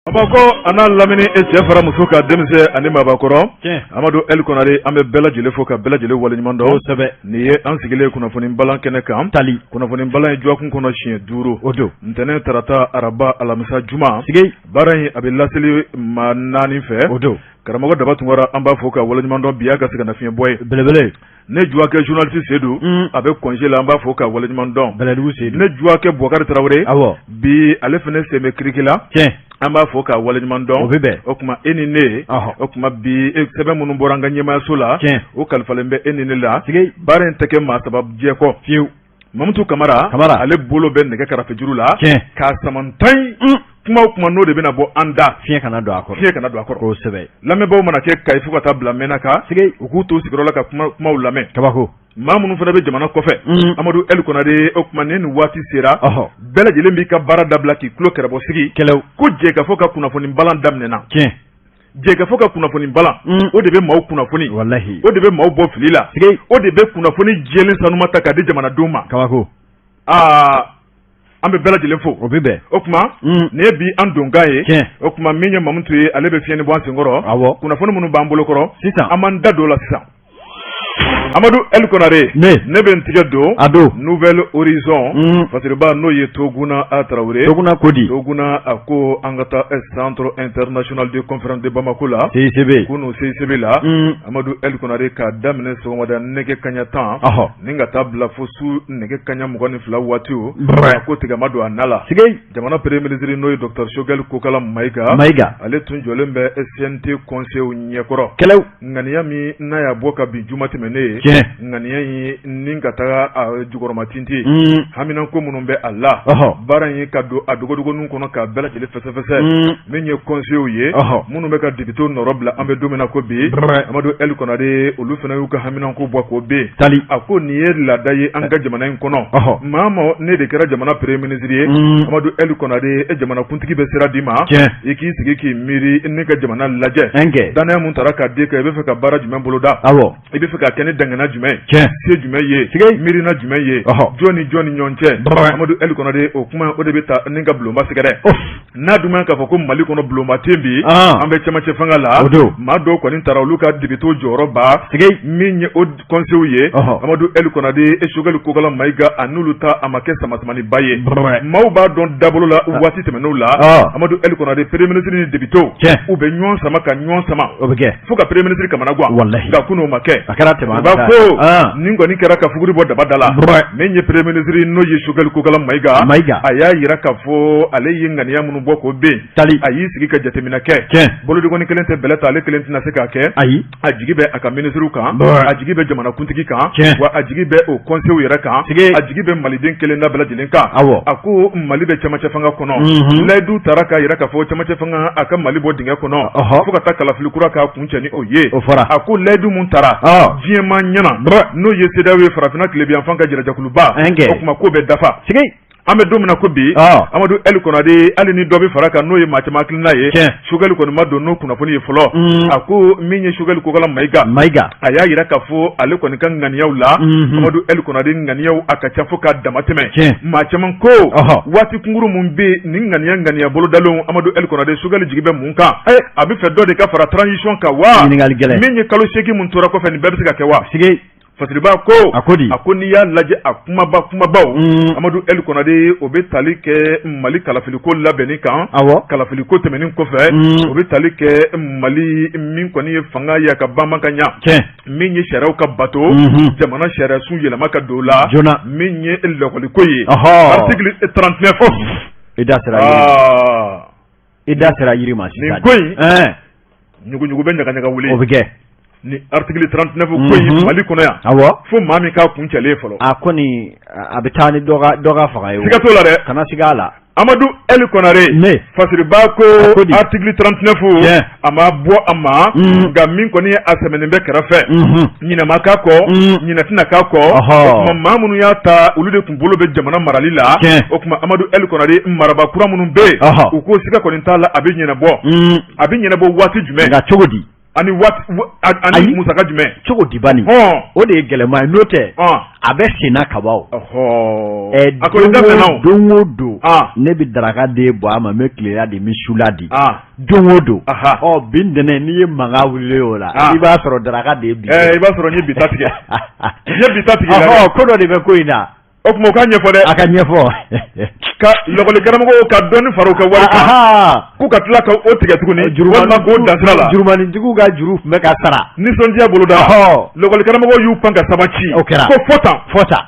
Bamakɔ a n'a lamini, e cɛ fara muso ka, denmisɛn ani maabakɔrɔ, Amadu El Konare, an bɛ bɛɛ lajɛlen fo ka bɛɛ lajɛlen waleɲuman dɔn. Nin ye an sigilen kunnafoni balan kɛnɛ kan. Tali kunnafoni balan ye dɔgɔkun kɔnɔ siɲɛ 5. O don. Ntɛnɛn, tarata, araba, alamisa, juma. Sigi. Baara in a bɛ laseli maa 4 fɛ. O don. Karamɔgɔ Daba Tunkara, an b'a fo ka waleɲuman dɔn, bi y'a ka sɛgɛnnafiɲɛ bɔ ye. Belebele. Ne juwakɛ journaliste Sedu, a bɛ congé la, an b'a fo ka waleɲuman dɔn. Bɛlɛdugu Sedu. Ne juwakɛ Bubakari Tarawele, bi ale fana sen bɛ kiriki la. An b'a fo ka waleɲuman dɔn. O bɛ bɛn. O tuma e ni ne, o tuma bi sɛbɛn minnu bɔra an ka ɲɛmaayaso la, o kalifalen bɛ e ni ne la. Sigi. Baara in tɛ kɛ maa saba jɛ kɔ fiyewu. Mamutu Kamara, Kamara, ale bolo bɛ nɛgɛ karafejuru la. K'a samantan. Kuma o kuma, n'o de bɛna bɔ an da, fiɲɛ kana don a kɔrɔ. Fiɲɛ kana don a kɔrɔ. Kosɛbɛ. Lamɛnbaaw mana kɛ Kayi fo ka taa bila Mɛnaka, Sigi. u k'u to sigiyɔrɔ la ka kumaw lamɛn. Kabako. Maa minnu fana bɛ jamana kɔfɛ, Amadu El Konare, o tuma ni nin waati sera, bɛɛ lajɛlen b'i ka baara dabila k'i tulo kɛrɛbɔ sigi. Kɛlɛw. Ko jɛkafɔ ka kunnafoni balan daminɛna. Jɛkafɔ ka kunnafoni balan, o de bɛ maaw kunnafoni. Walahi. O de bɛ maaw bɔ fili la. Sigi. O de bɛ kunnafoni jɛlen sanuma ta k'a di jamanadenw ma. Kabako. Aa, an bɛ bɛɛ lajɛlen fo. O bɛ bɛn. O tuma nin ye bi an donkan ye. O tuma min ye Mamutu ye, ale bɛ fiɲɛni bɔ an senkɔrɔ. Kunnafoni minnu b'an bolo kɔrɔ sisan, an b'an da don o la sisan. Amadu El Konare, ne ne bɛ n tigɛ don a don Nouvel Horizon Fasiriba, n'o ye Toguna a Tarawele. Toguna Kodi. Toguna a ko an ka taa Centre international de conférence de Bamako la. CICB. Kunu CICB la, Amadu El Konare, k'a daminɛ sɔgɔmada nɛgɛ kaɲa 10 ni ka taa bila fo su nɛgɛ kaɲa 22 waati, a ko tigɛ ma don a na la. Sigi. Jamana premier ministre, n'o ye docteur Choguel Kokala Mayiga. Mayiga. Ale tun jɔlen bɛ CNT conseil ɲɛkɔrɔ. Kɛlɛw. Ŋaniya min n'a y'a bɔ ka bin juma tɛmɛnen ye, ŋaniya in ni ka taga a jukɔrɔma tintin, haminanko minnu bɛ a la, baara in ka don a dogodogonin kɔnɔ k'a bɛɛ lajɛlen fɛsɛfɛsɛ. Min ye conseil ye minnu bɛ ka député nɔrɔ bila, an bɛ don min na ko bi, Amadu El Konare, olu fana y'u ka haminanko bɔ k'o ben. Tali. A ko nin ye laada ye an ka jamana in kɔnɔ. Maa ma ne de kɛra jamana premier ministre ye, Amadu El Konare, e jamanakuntigi bɛ sira d'i ma, i k'i sigi k'i miiri ni ka jamana lajɛ. Danaya mun taara k'a di kan, i bɛ fɛ ka baara jumɛn boloda? I bɛ fɛ ka kɛ ni dangana jumɛn ye, se jumɛn ye, miirina jumɛn ye, jɔn ni jɔn ni ɲɔgɔn cɛ? Amadu El Konare, o kuma o de bɛ taa ni ka bulonba sɛgɛrɛ. N'a dun k'a fɔ ko Mali kɔnɔ bulonba tɛ bi, an bɛ cɛmancɛ fanga la. Maa dɔw kɔni taara olu ka député jɔyɔrɔ ba. Min ye o conseil ye, Amadu El Konare e Choguel Kokala Mayiga, a n'olu ta a ma kɛ samasamaniba ye. Maaw b'a dɔn dabolo la, waati tɛmɛnenw la, Amadu El Konare, premier ministre ni député, u bɛ ɲɔgɔn sama ka ɲɔgɔn sama O bɛ kɛ. fo ka premier ministre kamana gan. Walahi. Nka kunun o ma kɛ. A kɛra tɛmɛ. U b'a ko nin kɔni kɛra ka fuguri bɔ daba da la. Min ye premier ministre, n'o ye Choguel Kokala Mayiga, Mayiga, a y'a jira k'a fɔ ale ye ŋaniya minnu bɔ k'o ben. Tali. A y'i sigi ka jateminɛ kɛ. Bolodengɔnni kelen tɛ bɛlɛ ta, ale kelen tɛna se k'a kɛ. Ayi. A jigi bɛ a ka minisiriw kan, a jigi bɛ jamanakuntigi kan, wa a jigi bɛ o conseil yɛrɛ kan, a jigi bɛ maliden kelen na bɛɛ lajɛlen kan. A ko Mali bɛ cɛmancɛ fanga kɔnɔ, layidu taara k'a jira k'a fɔ cɛmancɛ fanga a ka Mali bɔ dingɛ kɔnɔ fo ka taa kalafili kura k'a kuncɛ ni o ye. O fɔra. A ko layidu mun taara diɲɛmaa ɲɛna, n'o ye CEDEAO ye, farafinna tilebinyanfan ka jɛrɛjɛkuluba, o tuma k'o bɛ dafa. An bɛ don min na ko bi, Amadu El Konare, hali ni dɔ bɛ fara kan, n'o ye maa caman hakilina ye, Choguel kɔni ma don n'o kunnafoni ye fɔlɔ. A ko min ye Choguel Kokala Mayiga, Mayiga, a y'a jira k'a fɔ ale kɔni ka ŋaniyaw la, Amadu El Konare, ŋaniyaw a ka ca fo k'a dama tɛmɛ. Maa caman ko waati kunkurun mun bɛ nin ŋaniya bolodalenw, Amadu El Konare, Choguel jigi bɛ mun kan? A bɛ fɛ dɔ de ka fara transition kan wa? Ɲininkali gɛlɛn. Min ye kalo 8 mun tora kɔfɛ, nin bɛɛ bɛ se ka kɛ wa? Sigi. Fasiriba ko A ko di? A ko n'i y'a lajɛ, a kumaba kumabaw, Amadu El Konare, o bɛ tali kɛ Mali kalafiliko labɛnni kan. Kalafiliko tɛmɛnen kɔfɛ, o bɛ tali kɛ Mali min kɔni ye fanga ye, a ka banban ka ɲa, min ye sariyaw ka bato, jamana sariya sun yɛlɛma ka don o la, joona, min ye lakɔliko ye, article 39. I da sera yiri ma. I da sera yiri ma sisan. Nin ko in, ɲuguɲugu bɛ ɲagaɲaga wuli. O bɛ kɛ. Ni article 39 ko in Mali kɔnɔ yan, fo maa min k'a kun cɛlen fɔlɔ. A kɔni a bɛ taa ni dɔ ka fanga ye o. Siga t'o la dɛ. Kana siga a la. Amadu El Konare, Ne. Fasiriba ko A ko di? article 39, a ma bɔ a ma, nka min kɔni ye a sɛmɛnen bɛ kɛrɛfɛ, ɲinɛ ma k'a kɔ, ɲinɛ tɛna k'a kɔ. O tuma maa minnu y'a ta, olu de kun bolo bɛ jamana marali la. O tuma Amadu El Konare, marabaa kura minnu bɛ yen, u ko siga kɔni t'a la, a bɛ ɲɛnabɔ. A bɛ ɲɛnabɔ waati jumɛn? Nka cogo di? Ani waati ani musaka jumɛn? Cogo di bani? O de ye gɛlɛman ye, n'o tɛ a bɛ senna kaban. A ko daminɛna. Don o don ne bɛ daraka den bɔ a ma, n bɛ tilela di, n bɛ sula di don o don. Ɔ bi ntɛnɛn, n'i ye mankan wuli o la, i b'a sɔrɔ daraka de bi. I b'a sɔrɔ n ye bi ta tigɛ, n ye bi ta tigɛ. Ko dɔ de bɛ ko in na. O tuma o ka ɲɛfɔ dɛ. A ka ɲɛfɔ. Ka lɔkɔlikaramɔgɔw ka dɔɔni fara u ka wari kan, k'u ka tila ka o tigɛ tuguni walima k'o dan sira la. Jurumanintigiw ka juru tun bɛ ka sara. Nisɔndiya boloda. Lɔkɔlikaramɔgɔw y'u pan ka saba ci. O kɛra. Ko fɔ tan. Fɔ tan.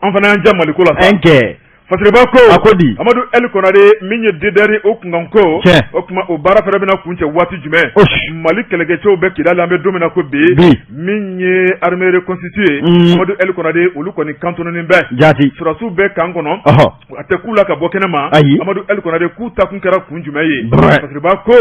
An fana y'an ja Maliko la sa. Ɛnkɛ. Fasiriba ko. A ko di. Amadu El Konare min ye DDR o kunkanko. Tiɲɛ. O tuma o baara fana bɛna kuncɛ waati jumɛn? Mali kɛlɛkɛcɛw bɛ Kidali, an bɛ don min na ko bi. Bi. Min ye armée reconstituée Amadu El Konare, olu kɔni kantonnen bɛ. Jaati. Sɔrɔdasiw bɛ camp kɔnɔ. A tɛ k'u la ka bɔ kɛnɛ ma. Ayi. Amadu El Konare k'u taa kun kɛra kun jumɛn ye? Fasiriba ko.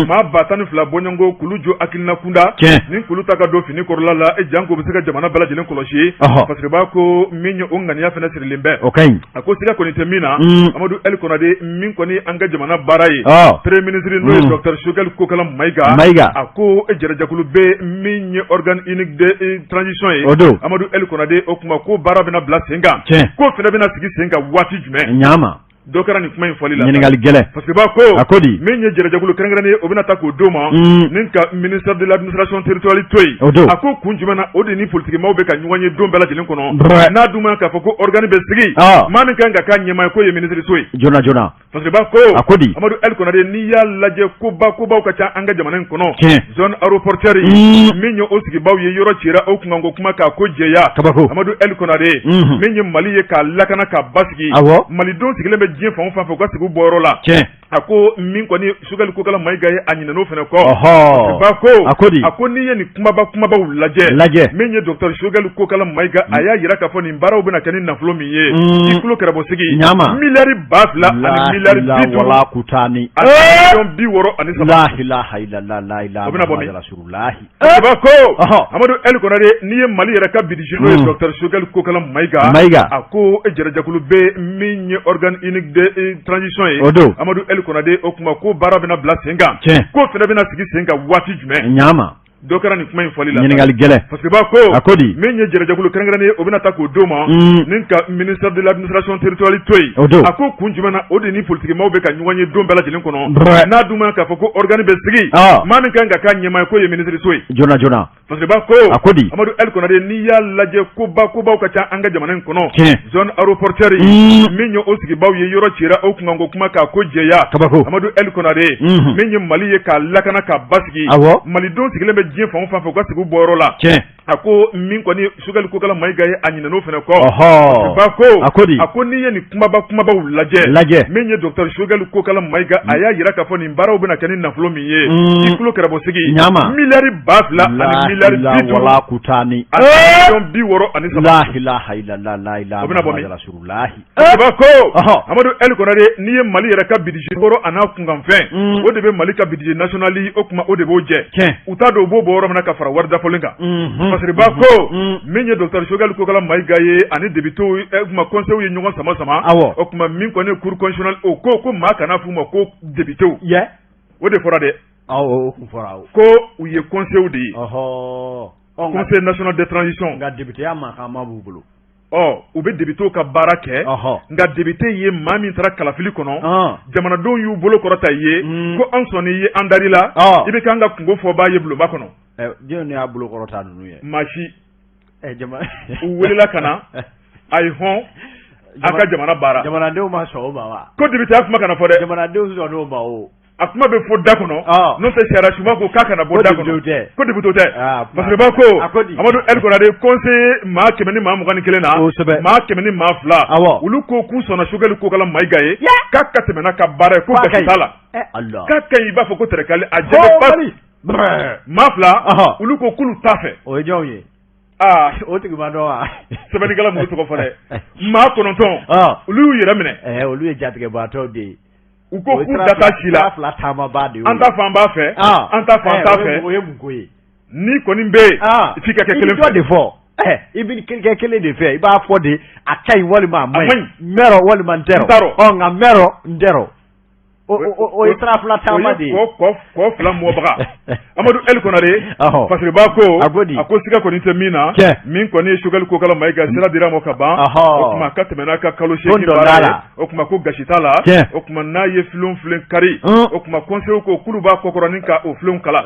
Maa 12,000 bɔɲɔgɔnko k'olu jɔ hakilina kunda. Tiɲɛ. Ni k'olu ta ka don fini kɔrɔla la, e janko bɛ se ka jamana bɛɛ lajɛlen kɔlɔsi. Fasiriba ko min ye o ŋaniya fana sirilen bɛ. O ka ɲi. A ko siga kɔni tɛ min na, Amadu El Konare min kɔni an ka jamana baara ye, premier ministre n'o ye docteur Choguel Kokala Mayiga. Mayiga. A ko jɛrɛjɛkulu bɛ min ye organe unique de transition ye. O don. Amadu El Konare, o tuma ko baara bɛna bila sen kan. Tiɲɛ. Ko fana bɛna sigi sen kan waati jumɛn? Ɲama. Dɔ kɛra nin kuma in fɔli la. Ɲininkali gɛlɛn. Fasiriba ko. A ko di. Min ye jɛrɛjɛkulu kɛrɛnkɛrɛnnen ye, o bɛna ta k'o d'o ma. Ni ka ministère de l'administration territoriale to yen. O don. A ko kun jumɛn na o de ni politikimaw bɛ ka ɲɔgɔn ye don bɛɛ lajɛlen kɔnɔ. N'a dun ma k'a fɔ ko organe bɛ sigi. Maa min kan ka k'a ɲɛmaa ye, k'o ye ministre so ye. Joona joona. Fasiriba ko. A ko di. Amadu El Konare, n'i y'a lajɛ koba kobaw ka ca an ka jamana in kɔnɔ. Tiɲɛ. Zone aéroportuaire min ye o sigibaw ye, yɔrɔ cira o kunkanko kuma k'a ko jɛya. Kabako. Amadu El Konare. Min ye Mali ye k'a lakana k'a basigi. Awɔ. Malidenw sigilen bɛ diɲɛ fan o fan fɛ, u ka sigi u bɔyɔrɔ la. Tiɲɛ. A ko min kɔni Choguel Kokala Mayiga ye, a ɲinɛn'o fana kɔ. Ba ko. A ko di. A ko n'i ye nin kumaba kumabaw lajɛ. Lajɛ. Min ye docteur Choguel Kokala Mayiga, a y'a jira k'a fɔ nin baaraw bɛna kɛ ni nafolo min ye. I tulo kɛrɛbɔsigi. Ɲama. Miliyari 2000 ani miliyari 50. Wala kutani. Ani miliyɔn 63. La ilaha illallah la ilaha. O bɛna bɔ min? Rasulullahi. Ba ko Amadu El Konare, n'i ye Mali yɛrɛ ka budget, n'o ye docteur Choguel Kokala Mayiga. Mayiga. A ko jɛrɛjɛkulu bɛ min ye organe unique de transition ye. O don. Amadu El Konare, o tuma ko baara bɛna bila sen kan. Tiɲɛ. Ko fana bɛna sigi sen kan waati jumɛn? Ɲama. Dɔ kɛra nin kuma in fɔli la. Ɲininkali gɛlɛn. Fasiriba ko. A ko di. Min ye jɛrɛjɛkulu kɛrɛnkɛrɛnnen ye, o bɛna ta k'o d'o ma. Ni ka ministère de l'administration territoriale to yen. O don. A ko kun jumɛn na o de ni politikimaw bɛ ka ɲɔgɔn ye don bɛɛ lajɛlen kɔnɔ. N'a dun ma k'a fɔ ko organe bɛ sigi. Maa min kan ka k'a ɲɛmaa ye, k'o ye ministre so ye. Joona joona. Fasiriba ko. A ko di. Amadu El Konare, n'i y'a lajɛ koba kobaw ka ca an ka jamana in kɔnɔ. Tiɲɛ. Zone aéroportuaire min ye o sigibaw ye, yɔrɔ cira o kunkanko kuma k'a ko jɛya. Kabako. Amadu El Konare. Min ye Mali ye k'a lakana k'a basigi. Awɔ. Malidenw sigilen bɛ diɲɛ fan o fan fɛ, u ka sigi u bɔyɔrɔ la. Tiɲɛ. A ko min kɔni Choguel Kokala Mayiga ye, a ɲinɛn'o fana kɔ. Ba ko. A ko di. A ko n'i ye nin kumaba kumabaw lajɛ. Lajɛ. Min ye docteur Choguel Kokala Mayiga, a y'a jira k'a fɔ nin baaraw bɛna kɛ ni nafolo min ye. I tulo kɛrɛbɔsigi. Ɲama. Miliyari 2000 ani miliyari 50. Wala kutani. Ani miliyɔn 63. La ilaha illallah la ilaha. O bɛna bɔ min? Rasulullahi. Ba ko Amadu El Konare, n'i ye Mali yɛrɛ ka budget kɔrɔ a n'a kunkanfɛn, o de bɛ Mali ka budget national, o tuma o de b'o jɛ. U t'a dɔn u b'o bɔ yɔrɔ min na ka fara wari dafɔlen kan. Fasiriba ko min ye docteur Choguel Kokala Mayiga ye ani députés, tuma conseil ye ɲɔgɔn sama sama. Awɔ. O tuma min kɔni ye cour constitutionnelle, o ko ko maa kana f'u ma ko députés. O de fɔra dɛ. Awɔ, o kun fɔra. Ko u ye conseil de ye. Conseil national de transition. Nka député mankan ma b'u bolo. Ɔ, u bɛ députés ka baara kɛ, nka député ye maa min taara kalafili kɔnɔ, jamanadenw y'u bolo kɔrɔta i ye ko an sɔnna i ye, an dar'i la, i bɛ k'an ka kunko fɔbaa ye bulonba kɔnɔ. Jɔn y'a bolo kɔrɔta ninnu ye? Maa si. U welela ka na, a ye hɔn a ka jamana baara. Jamanadenw ma sɔn o ma wa? Ko député ya kuma kana fɔ dɛ. Jamanadenw sɔnn'o ma o. A kuma bɛ fɔ da kɔnɔ, n'o tɛ sariya sunba ko k'a kana bɔ da kɔnɔ. Ko député tɛ. Fasiriba ko Amadu El Konare, conseiller maa 121 na, maa 102, olu ko k'u sɔnna Choguel Kokala Mayiga ye, k'a ka tɛmɛ n'a ka baara ye, ko gasi t'a la, k'a ka ɲi, i b'a fɔ ko tɛrɛkali a jɛlen ba. Maa 2, olu ko k'olu t'a fɛ. O ye jɔnw ye? Aa, o tigi ma dɔn wa? Sɛbɛnnikɛla m'u tɔgɔ fɔ dɛ. Maa 9, olu y'u yɛrɛ minɛ. Olu ye jatigɛbaatɔw de ye. U ko k'u da t'a si la. Fila taamaba de ye. An t'a fɔ an b'a fɛ, an t'a fɔ an t'a fɛ. O ye mun ko ye? N'i kɔni bɛ yen, f'i ka kɛ kelen fɛ. I bɛ dɔ de fɔ. I bɛ kɛ kelen de fɛ, i b'a fɔ de a ka ɲi walima a man ɲi. N bɛ rɔ walima n tɛ rɔ. Ɔ, nka n bɛ rɔ, n tɛ rɔ. O ye sira fila taama de ye. Kɔ fila mɔbaga. Amadu El Konare, Fasiriba ko a ko siga kɔni tɛ min na, min kɔni ye Choguel Kokala Mayiga, sira dira ma ka ban. O tuma ka tɛmɛ n'a ka kalo 8 baara ye. O tuma ko gasi t'a la. O tuma n'a ye filen filen kari, o tuma conseil ko k'olu b'a kɔkɔrɔnin ka o filenw kala.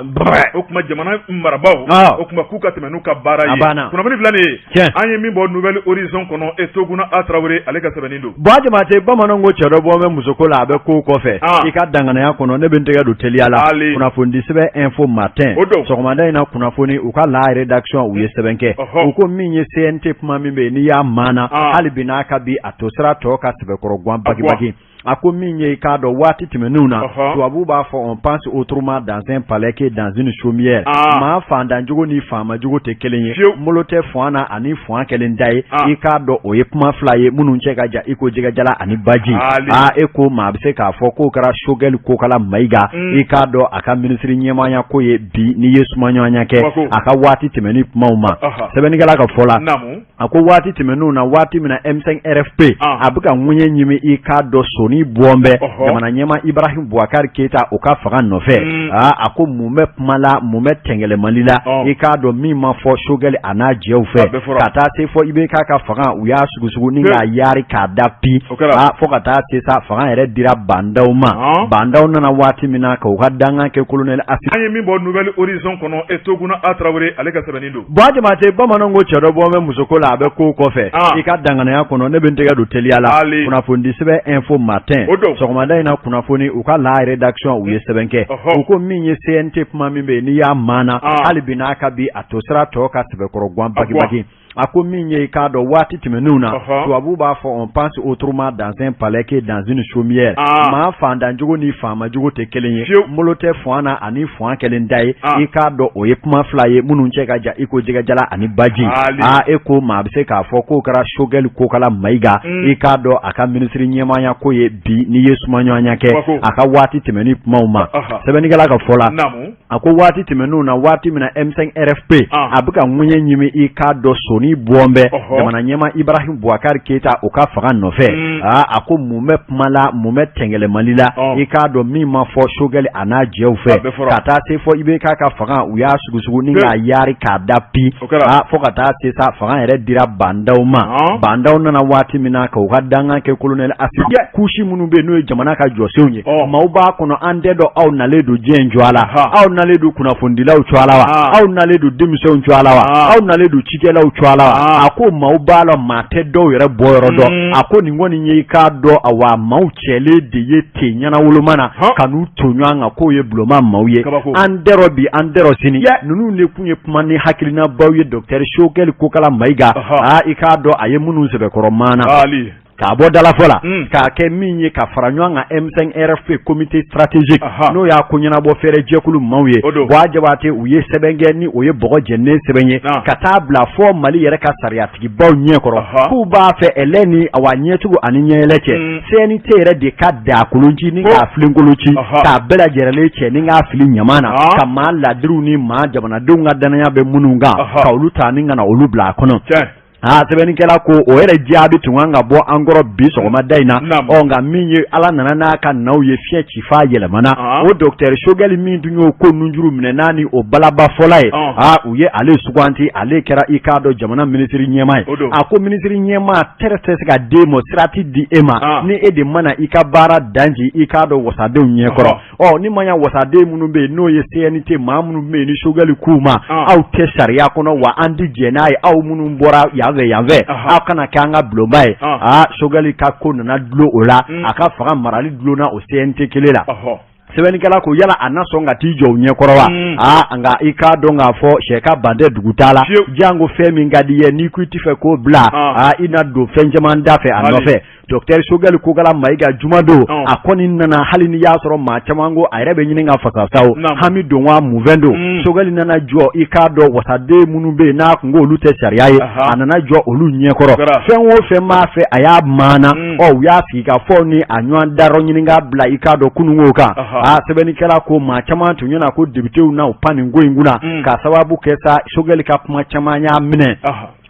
O tuma jamana marabaaw, o tuma k'u ka tɛmɛ n'u ka baara ye. Kunnafoni filɛ nin ye, an ye min bɔ Nouvel Horizon kɔnɔ, e Toguna A Tarawele, ale ka sɛbɛnni don. Buwa Jabate, bamananw ko cɛ dɔ bɔ bɛ musoko la, a bɛ ko kɔfɛ. I ka danganiya kɔnɔ, ne bɛ n tɛgɛ don teliya la. Kunnafonidi sɛbɛn Info Matin, sɔgɔmada in na, kunnafoni u ka la rédaction, u ye sɛbɛn kɛ. U ko min ye CNT kuma min bɛ yen, n'i y'a maana, hali bi n'a ka bi a to sira tɔ ka sɛbɛkɔrɔ gan bagibagi. A ko min ye, i k'a dɔn, waati tɛmɛnenw na, tubabu b'a fɔ on pense autrement dans un palais que dans une chaumière. Maa fantanjogo ni faamajogo tɛ kelen ye. Molo tɛ fɔn na ani fɔn kelen da ye. I k'a dɔn, o ye kuma fila ye minnu cɛ ka jan i ko jɛgɛjala ani baji. Aa, e ko maa bɛ se k'a fɔ k'o kɛra Choguel Kokala Mayiga, i k'a dɔn, a ka minisiri ɲɛmaaya ko ye bi, n'i ye sumaɲɔgɔnya kɛ a ka waati tɛmɛni kumaw ma. Sɛbɛnnikɛla ka fɔ la, a ko waati tɛmɛnenw na, waati min na M5 RFP a bɛ ka ŋuɲɛ ɲimi, i k'a dɔn, soni bɔn bɛ jamana ɲɛmaa Ibrahim Boubacar Keita, o ka fanga nɔfɛ. Aa, a ko mun bɛ kuma la, mun bɛ tɛngɛlɛmali la, i k'a dɔn, min ma fɔ Choguel a n'a jɛw fɛ, ka taa se fɔ IBK ka fanga, u y'a sugusugu ni k'a yaari k'a da pi, fo ka taa se sa fanga yɛrɛ dira Bah N'Daw ma. Bah N'Daw nana waati min na ka u ka dankan kɛ colonel Assimi. An ye min bɔ Nouvel Horizon kɔnɔ, e Toguna A Tarawele, ale ka sɛbɛnni don. Buwa Jabate, bamananw ko cɛ dɔ bɔ bɛ musoko la, a bɛ ko kɔfɛ. I ka danganiya kɔnɔ, ne bɛ n tɛgɛ don teliya la. Kunnafonidi sɛbɛn Info Matin, sɔgɔmada in na, kunnafoni u ka la rédaction, u ye sɛbɛn kɛ. U ko min ye CNT kuma min bɛ yen, n'i y'a maana, hali bi n'a ka bi a to sira tɔ ka sɛbɛkɔrɔ gan bagibagi. A ko min ye, i k'a dɔn, waati tɛmɛnenw na, tubabu b'a fɔ on pense autrement dans un palais que dans une chaumière. Maa fantanjogo ni faamajogo tɛ kelen ye. Molo tɛ fɔn na ani fɔn kelen da ye. I k'a dɔn, o ye kuma fila ye minnu cɛ ka jan i ko jɛgɛjala ani baji. Aa, e ko maa bɛ se k'a fɔ k'o kɛra Choguel Kokala Mayiga, i k'a dɔn, a ka minisiri ɲɛmaaya ko ye bi, n'i ye sumaɲɔgɔnya kɛ a ka waati tɛmɛni kumaw ma. Sɛbɛnnikɛla ka fɔ la, a ko waati tɛmɛnenw na, waati min na M5 RFP a bɛ ka ŋuɲɛ ɲimi, i k'a dɔn, soni bɔn bɛ jamana ɲɛmaa Ibrahim Boubacar Keita, o ka fanga nɔfɛ. Aa, a ko mun bɛ kuma la, mun bɛ tɛngɛlɛmali la, i k'a dɔn, min ma fɔ Choguel a n'a jɛw fɛ, ka taa se fɔ IBK ka fanga, u y'a sugusugu ni k'a yaari k'a da pi, fo ka taa se sa fanga yɛrɛ dira Bah N'Daw ma. Bah N'Daw nana waati min na ka u ka dankan kɛ colonel Assimi, couche minnu bɛ yen, n'o ye jamana ka jɔsenw ye, maaw b'a kɔnɔ, an tɛ dɔn aw nalen don diɲɛ jɔ a la, aw nalen don kunnafonidilaw cogoya la wa, aw nalen don denmisɛnw cogoya la wa, aw nalen don cikɛlaw cogoya la wa? A ko maaw b'a la, maa tɛ dɔw yɛrɛ bɔ yɔrɔ dɔn. A ko nin kɔni ye, i k'a dɔn, awa, maaw cɛlen de ye ten ɲɛnawoloma na ka n'u to ɲɔgɔn kan k'o ye bulonba maaw ye. An dɛrɔ bi, an dɛrɔ sini, ninnu de tun ye kuma ni hakilinabaw ye docteur Choguel Kokala Mayiga, aa, i k'a dɔn, a ye minnu sɛbɛkɔrɔ maana k'a bɔ dalafɔ la, k'a kɛ min ye ka fara ɲɔgɔn kan M5 RFP comité stratégique, n'o y'a ko ɲɛnabɔ fɛɛrɛ jɛkulu maaw ye. Buwa Jabate, u ye sɛbɛn kɛ ni o ye bɔgɔ jɛnnen sɛbɛn ye ka taa bila fɔ Mali yɛrɛ ka sariyatigibaw ɲɛkɔrɔ, k'u b'a fɛ ɛlɛ ni awa ɲɛtugu ani ɲɛyɛlɛ cɛ, CNT yɛrɛ de ka dakolon ci ni k'a filenkolon ci, k'a bɛɛ lajɛlen cɛ ni k'a fili ɲama na, ka maa ladiriw ni maa jamanadenw ka danaya bɛ minnu kan, ka olu ta ni ka na olu bila a kɔnɔ. Aa, sɛbɛnnikɛla ko o yɛrɛ jaabi tun kan ka bɔ an kɔrɔ bi sɔgɔmada in na. Ɔ, nka min ye Ala nana n'a ka naw ye, fiɲɛ ci f'a yɛlɛmana. O docteur Choguel min tun y'o ko nunjuru minɛ n'a ni o balabafɔla ye, aa, u ye ale suganti, ale kɛra, i k'a dɔn, jamana minisiri ɲɛmaa ye. A ko minisiri ɲɛmaa tɛrɛ tɛ se ka d'e ma, sira tɛ di e ma ni e de mana i ka baara danji, i k'a dɔn, wasadenw ɲɛkɔrɔ. Ɔ, ni ma ɲa, wasaden minnu bɛ yen, n'o ye CNT maa minnu bɛ yen, ni Choguel k'u ma aw tɛ sariya kɔnɔ wa an tɛ jɛn n'a ye, aw minnu bɔra yanfɛ yanfɛ, aw kana kɛ an ka bulonba ye. Aa, Choguel ka ko nana dulon o la, a ka fanga marali dulonna o CNT kelen la. Sɛbɛnnikɛla ko yala a na sɔn ka t'i jɔ u ɲɛkɔrɔ wa? Aa, nka i k'a dɔn k'a fɔ sɛ ka ban tɛ dugutaa la, janko fɛn min ka di i ye, n'i ko i tɛ fɛ k'o bila, aa, i na don fɛn caman da fɛ a nɔfɛ. Docteur Choguel Kokala Mayiga, jumadon a kɔni nana, hali ni y'a sɔrɔ maa caman ko a yɛrɛ bɛ ɲini ka fasa sa, hami don wa munfɛn don. Choguel nana jɔ, i k'a dɔn, wasaden minnu bɛ yen n'a kun ko olu tɛ sariya ye, a nana jɔ olu ɲɛkɔrɔ. Fɛn o fɛn b'a fɛ, a y'a maana. Ɔ, u y'a sigi ka fɔ ni a ɲɔgɔn darɔ ɲininka bila, i k'a dɔn, kununko kan. Aa, sɛbɛnnikɛla ko maa caman tun ɲɛna ko députéw na u pan nin ko in kunna, k'a sababu kɛ sa Choguel ka kuma caman y'a minɛ.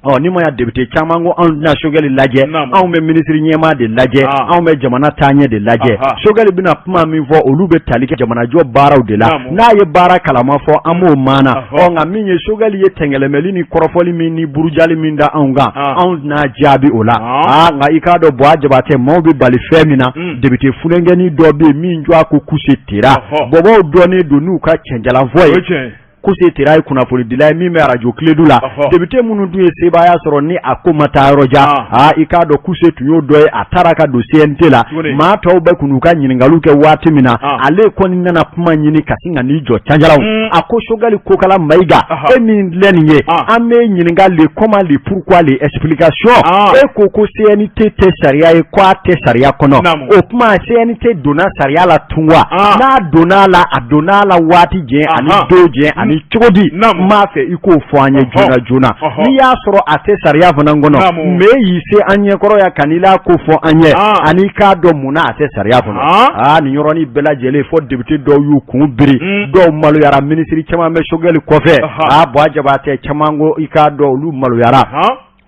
Ɔ ni ma ya député caman ko anw tɛna Choguel lajɛ, anw bɛ minisiri ɲɛmaa de lajɛ, anw bɛ jamana taaɲɛ de lajɛ. Choguel bɛna kuma min fɔ, olu bɛ tali kɛ jamanajɔ baaraw de la. N'a ye baara kalama fɔ, an b'o maana. Ɔ nka min ye Choguel ye tɛngɛlɛmɛli ni kɔrɔfɔli min ni burujali min da anw kan, anw tɛna jaabi o la. Aa nka i k'a dɔn Buwa Jabatɛ, maaw bɛ bali fɛn min na, député funankɛnin dɔ bɛ yen min jɔ a ko Kuse Tera. Bɔbɔw dɔnnen don n'u ka cɛnjalanfɔ ye. Kuse Tera ye kunnafonidila ye min bɛ arajo Kiledu la. Député minnu dun ye sebaaya sɔrɔ ni a ko ma taa yɔrɔ jan, aa i k'a dɔn Kuse tun y'o dɔ ye. A taara ka don CNT la, maa tɔw bɛ kun n'u ka ɲininkaliw kɛ waati min na, ale kɔni nana kuma ɲini ka sin ka n'i jɔ canjalaw. A ko Choguel Kokala Mayiga, e min filɛ nin ye, an bɛ ɲininka le comment, le pourquoi, le explication. E ko ko CNT tɛ sariya ye, ko a tɛ sariya kɔnɔ. O tuma CNT donna sariya la tun wa? N'a donna a la, a donna a la waati jɛn ani don jɛn ani cogo di? N b'a fɛ i k'o fɔ an ye joona joona. N'i y'a sɔrɔ a tɛ sariya fana kɔnɔ, mais y'i se an ɲɛkɔrɔ yan ka n'i la ko fɔ an ye, ani k'a dɔn mun na a tɛ sariya kɔnɔ. Aa nin yɔrɔnin bɛɛ lajɛlen fɔ député dɔw y'u kun biri, dɔw maloyara. Minisiri caman bɛ Choguel kɔfɛ. Aa Buwa Jabatɛ, caman ko i k'a dɔn olu maloyara.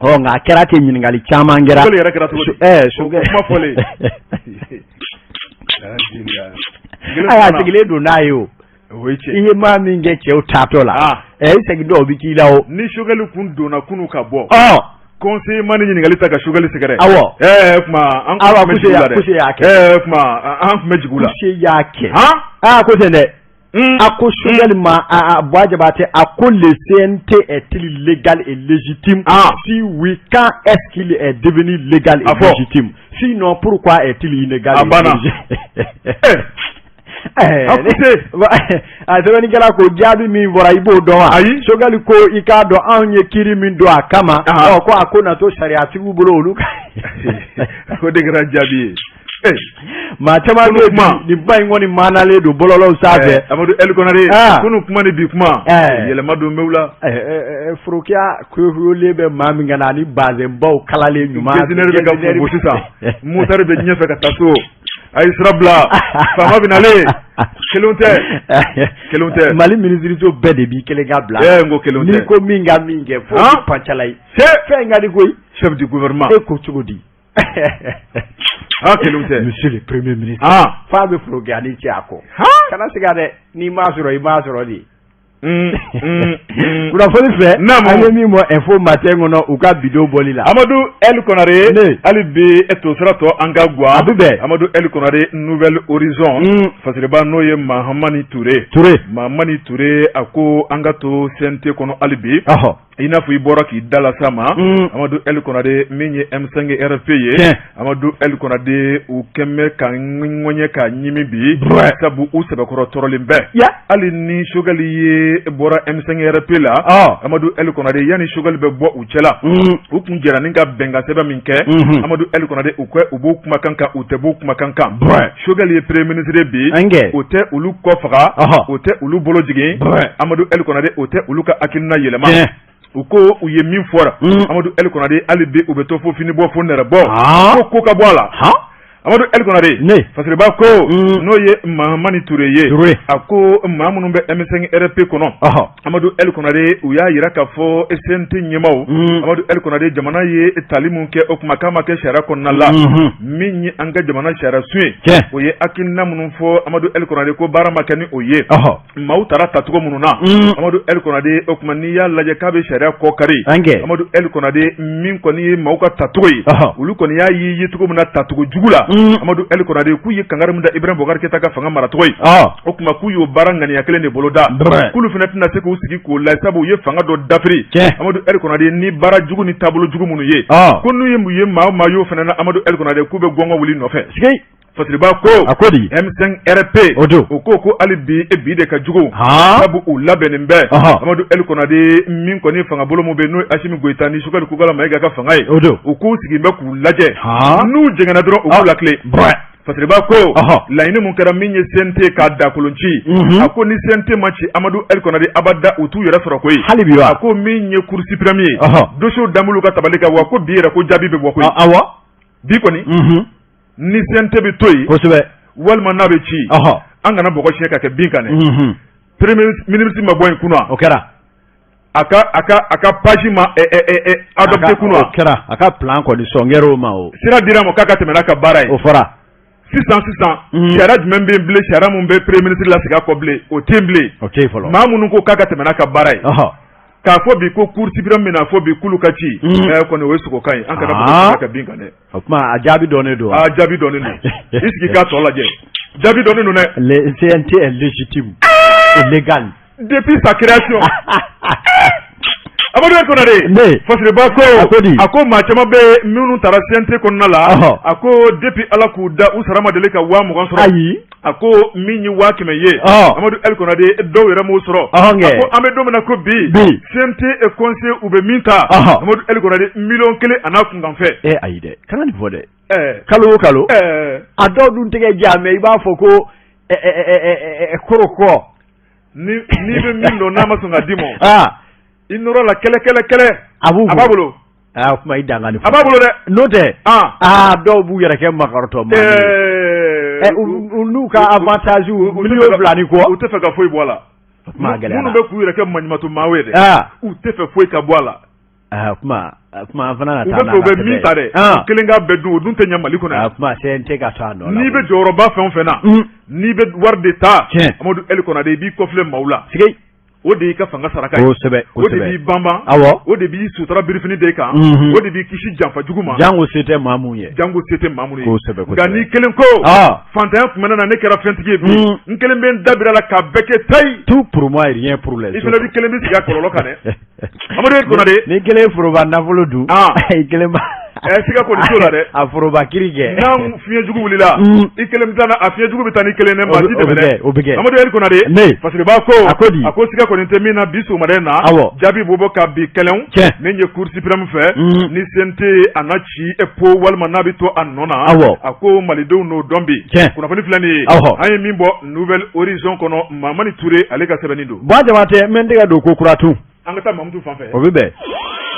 Ɔ nka a kɛra ten, ɲininkali caman kɛra. Choguel yɛrɛ kɛra cogo di? Choguel kuma fɔlen. Ayi, a sigilen don n'a ye o. O ye tiɲɛ. I ye maa min kɛ cɛw taatɔ la, ɛ i segin dɔw bɛ k'i la o. Ni Choguel kun donna kunun ka bɔ. Conseiller ma ni ɲininkali ta ka Choguel sɛgɛrɛ. Awɔ. Ɛɛ kuma an kun bɛ jigin u la dɛ. Kuse y'a kɛ. Ɛɛ kuma an tun bɛ jigin u la. Kuse y'a kɛ. Aa ko ten dɛ. A ko Choguel ma, a Buwa Jabatɛ, a ko le CNT est-il légal et légitime? Si oui, quand est-ce qu'il est devenu légal et légitime? Sinon, pourquoi est-il illégal? A banna. A sɛbɛnnikɛla ko jaabi min bɔra, i b'o dɔn wa? Ayi. Choguel ko i k'a dɔn anw ye kiiri min don a kama, ɔ ko a ko na to sariyatigiw bolo olu ka. O de kɛra jaabi ye. Maa caman bɛ nin kuma in kɔni maanalen don bɔlɔlɔw sanfɛ. Amadu El Konare, kunun kuma ni bi kuma, yɛlɛma don b'u la. Forokiya kuyokuyolen bɛ maa min kan na ani bazɛnbaw kalalen ɲuman. Getzner bɛ ka fo sisan, motard bɛ ɲɛfɛ ka taa so. A ye sira bila, faama bɛ nalen. Kelenw tɛ, kelenw tɛ. Mali minisiriso bɛɛ de b'i kelen ka bila. N ko kelenw tɛ. N'i ko min ka min kɛ fo pancala ye. Fɛn in ka di koyi. Chef du gouvernement. E ko cogo di? Ah, kelenw tɛ. Monsieur le premier ministre. F'a bɛ forokiya ni cɛ a kɔ. Kana siga dɛ, n'i m'a sɔrɔ i m'a sɔrɔ de. Kunnafoni fɛ an ye min bɔ Info Matin kɔnɔ u ka bidon bɔli la. Amadu El Konare, hali bi e to sira tɔ an ka gwa. A bɛ bɛn. Amadu El Konare, Nouvel Horizon. Fasiriba n'o ye Mahamani Ture. Ture. Mahamani Ture, a ko an ka to CNT kɔnɔ hali bi. I n'a fɔ i bɔra k'i da lase a ma, Amadu El Konare, min ye M5 RFP ye, Amadu El Konare, u kɛmɛ ka ŋɔɲɛ ka ɲimi bi, sabu u sɛbɛkɔrɔ tɔɔrɔlen bɛɛ. Hali ni Choguel ye bɔra M5 RFP la, Amadu El Konare, yanni Choguel bɛ bɔ u cɛla, u tun jɛra ni ka bɛnkan sɛbɛn min kɛ, Amadu El Konare, u u b'o kumakan kan, u tɛ b'o kumakan kan. Choguel ye premier ministre bi, o tɛ olu kɔ faga, o tɛ olu bolo jigin. Amadu El Konare, o tɛ olu ka hakilina yɛlɛma. U ko u ye min fɔra, Amadu El Konare, hali bi u bɛ to fo fini bɔ fo nɛrɛ bɔ, ko ko ka bɔ a la. Amadu El Konare, Fasiriba ko n'o ye Mahamani Ture ye, a ko maa minnu bɛ M5 RFP kɔnɔ, Amadu El Konare, u y'a jira k'a fɔ CNT ɲɛmaaw, Amadu El Konare, jamana ye tali min kɛ, o kuma k'a ma kɛ sariya kɔnɔna la. Min ye an ka jamana sariya sun ye, o ye hakilina minnu fɔ, Amadu El Konare, ko baara ma kɛ ni o ye. Maaw taara tacogo minnu na, Amadu El Konare, o tuma n'i y'a lajɛ k'a bɛ sariya kɔ kari. Amadu El Konare, min kɔni ye maaw ka tacogo ye, olu kɔni y'a ye yecogo min na tacogo jugu la, Amadu El Konare, k'u ye kangari min da Ibrahim Boubacar Keita ka fanga maracogo ye, o tuma k'u y'o baara ŋaniya kelen de boloda, k'olu fana tɛna se k'u sigi k'o lajɛ, sabu u ye fanga dɔ dafiri, Amadu El Konare, ni baara jugu ni taabolo jugu minnu ye, ko n'u ye mun ye maa o maa y'o fana na, Amadu El Konare, k'u bɛ gɔngɔn wuli nɔfɛ. Fasiriba ko a ko di M5 RFP o don u ko ko hali bi e bi de ka jugu, sabu u labɛnnen bɛ. Amadu El Konare, min kɔni fanga bolo min bɛ n'o ye Asimi Goyita ni Choguel Kokala Mayiga ka fanga ye, o don u k'u sigi bɛ k'u lajɛ, n'u jɛngɛnna dɔrɔn u k'u latilen. Fasiriba ko laɲini mun kɛra min ye CNT k'a dakolon ci, a ko ni CNT ma ci, Amadu El Konare, abada u t'u yɛrɛ sɔrɔ koyi. Hali bi wa a ko min ye Cour suprême ye, dossier dambulu ka tabali kan, wa ko bi yɛrɛ ko jaabi bɛ bɔ koyi. Awɔ bi kɔni ni CNT bɛ to yen kosɛbɛ walima n'a bɛ ci, an kana bɔgɔ siɲɛ ka kɛ bin kan dɛ. Premier ministre ma bɔ yen kunna, o kɛra. A ka page ma adopté kunun o kɛra a ka plan kɔni sɔn kɛra o ma, o sira dira a ma k'a ka tɛmɛ n'a ka baara ye. O fɔra. Sisan sisan, sariya jumɛn bɛ yen bilen, sariya min bɛ premier ministre lasegin a kɔ bilen? O tɛ yen bilen. O tɛ yen fɔlɔ. Maa minnu ko k'a ka tɛmɛ n'a ka baara ye, k'a fɔ bi ko cour suprême bɛna fɔ bi k'olu ka ci, kɔni o ye sogokan ye. An kana bɔ ka bin kan dɛ. O tuma a jaabi dɔnnen don. A jaabi dɔnnen don. I sigi k'a tɔ lajɛ, jaabi dɔnnen don dɛ. Le CNT est légitime et légal. Depuis sa création. Amadu Konare. Ne. Fasiriba ko. A ko di? A ko maa caman bɛ minnu taara CNT kɔnɔna la. A ko depuis Ala k'u da, u sara ma deli ka 20,000 sɔrɔ. Ayi. A ko min ye 100,000 ye. Amadu El Konare, dɔw yɛrɛ m'o sɔrɔ. A ko an bɛ don min na ko bi. Bi. CNT et conseil u bɛ min ta. Amadu El Konare, 1,1 million a n'a kunkanfɛn. E ayi dɛ, kana nin fɔ dɛ. Kalo o kalo. A dɔw dun tɛgɛ ja, mais i b'a fɔ ko korokɔ. Ni n'i bɛ min dɔn, n'a ma sɔn ka d'i ma, i nɔrɔ la kɛlɛ kɛlɛ kɛlɛ. A b'u A b'a bolo. Aa, kuma i dan ka nin fɔ. A b'a bolo dɛ. N'o tɛ, aa, dɔw b'u yɛrɛ kɛ makarɔtɔ maa ye. U n'u ka avantage 2,000,000 ni kɔ. U tɛ fɛ ka foyi bɔ a la. Kuma a gɛlɛyara. Minnu bɛ k'u yɛrɛ kɛ maɲumatɔ maaw ye dɛ, u tɛ fɛ foyi ka bɔ a la. Aa, kuma kuma an fana U ka bɛ taa fɛ u bɛ min ta dɛ, u kelen k'a bɛɛ dun, o dun tɛ ɲɛ Mali kɔnɔ yan. Aa, kuma CNT ka to a nɔ la. N'i bɛ jɔyɔrɔba fɛn o fɛn na, n'i bɛ wari de ta, Amadu El Konare, i b'i kɔfilɛ maaw la. Sigi. O de y'i ka fanga saraka ye. O de b'i banban. O de b'i sutura birifini de kan. O de b'i kisi janfa jugu ma. Jango se tɛ maa mun ye. Jango se tɛ maa mun ye. Kosɛbɛ. Nka n'i kelen ko, fantanya tun bɛ ne na, ne kɛra fɛntigi ye bi, n kelen bɛ n dabira la k'a bɛɛ kɛ tayi. Tout pour moi et rien pour les I autres. fana b'i kelen bɛ sigi a kɔlɔlɔ kan dɛ. Amadu El Konare. Ni kelen ye foroba nafolo dun, i kelen ba. Siga kɔni t'o la dɛ. A foroba kiri kɛ. N'a fiɲɛ jugu wulila, i kelen bɛ taa na, a fiɲɛ jugu bɛ taa ni kelen dɛ, maa t'i dɛmɛ dɛ. O bɛ kɛ. Amadu El Konare. Ne. Fasiriba ko. A ko di? A ko siga kɔni tɛ min na bi sɔgɔmada in na. Jaabi bɛ bɔ ka bi kɛlɛw. Min ye cour suprême fɛ. Ni CNT a na ci po walima n'a bɛ to a nɔ na. A ko malidenw n'o dɔn bi. Kunnafoni filɛ nin ye. An ye min bɔ Nouvel Horizon kɔnɔ, Mamani Ture ale ka sɛbɛnni don. Buwa Jabatɛ, n bɛ n tɛgɛ don ko kura tun. An ka taa Mamutu fan fɛ. O bɛ bɛn.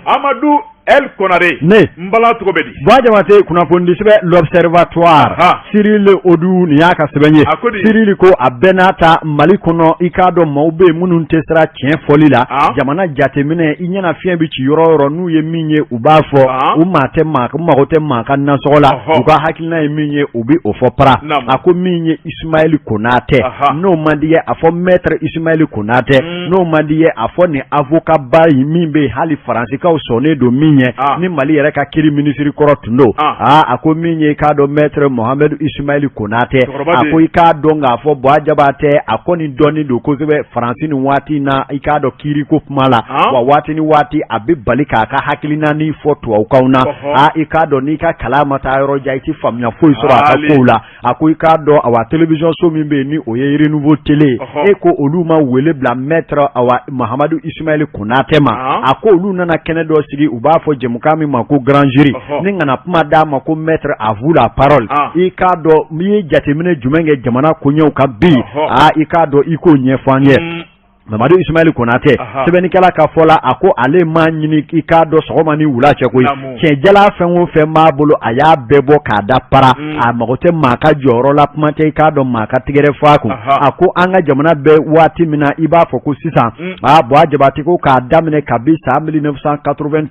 Amadu El Konare. Ne. N bala tɔgɔ bɛ di? Buwa Jabatɛ, kunnafonidisɛbɛn L'Observatoire. Cyril Odu, nin y'a ka sɛbɛn ye. A ko di? Cyril ko a bɛɛ n'a ta, Mali kɔnɔ, i k'a dɔn maaw bɛ yen minnu tɛ siran tiɲɛ fɔli la. Jamana jateminɛ, i ɲɛna fiɲɛ bɛ ci yɔrɔ o yɔrɔ, n'u ye min ye u b'a fɔ. U maa tɛ maa, u mago tɛ maa ka nasɔngɔ la. U ka hakilina ye min ye, u bɛ o fɔ para. A ko min ye Ismaël Konatɛ, n'o man di ye a fɔ maître Ismaël Konatɛ, n'o man di ye a fɔ nin avocat ba in min bɛ yen, hali Faransikaw sɔnnen don min ɲɛ, ni Mali yɛrɛ ka kiri minisiri kɔrɔ tun don. Aa, a ko min ye i k'a dɔn maître Mohamed Ismaël Konatɛ, a ko i k'a dɔn k'a fɔ Buwa Jabatɛ, a kɔni dɔnnen don kosɛbɛ Faransi nin waati in na, i k'a dɔn kiriko kuma la, wa waati ni waati a bɛ bali k'a ka hakilina ni fɔ tubabukanw na. Aa, i k'a dɔn n'i ka kalan ma taa yɔrɔ jan, i tɛ faamuya foyi sɔrɔ a ka kow la. A ko i k'a dɔn, awa, télévision so min bɛ yen ni o ye Renouveau Télé ye, e ko olu ma wele bila maître awa Mahamadu Ismaël Konatɛ ma. A ko olu nana kɛnɛ dɔ sigi, u b'a fɔ jɛmukan min ma ko Grand Jury, ni kana kuma d'a ma ko maître, à vous la parole. I k'a dɔn n'i ye jateminɛ jumɛn kɛ jamana koɲɛw kan bi, aa, i k'a dɔn i k'o ɲɛfɔ an ye. Mamadu Ismaël Konatɛ, sɛbɛnnikɛla ka fɔ la, a ko ale m'a ɲini i k'a dɔn sɔgɔma ni wula cɛ koyi, cɛnjala fɛn o fɛn b'a bolo, a y'a bɛɛ bɔ k'a da para, a mago tɛ maa ka jɔyɔrɔ la, kuma tɛ i k'a dɔn maa ka tigɛrɛ fɔ a kun. A ko an ka jamana bɛ waati min na, i b'a fɔ ko sisan, aa, Buwa Jabatɛ ko k'a daminɛ kabi san 1991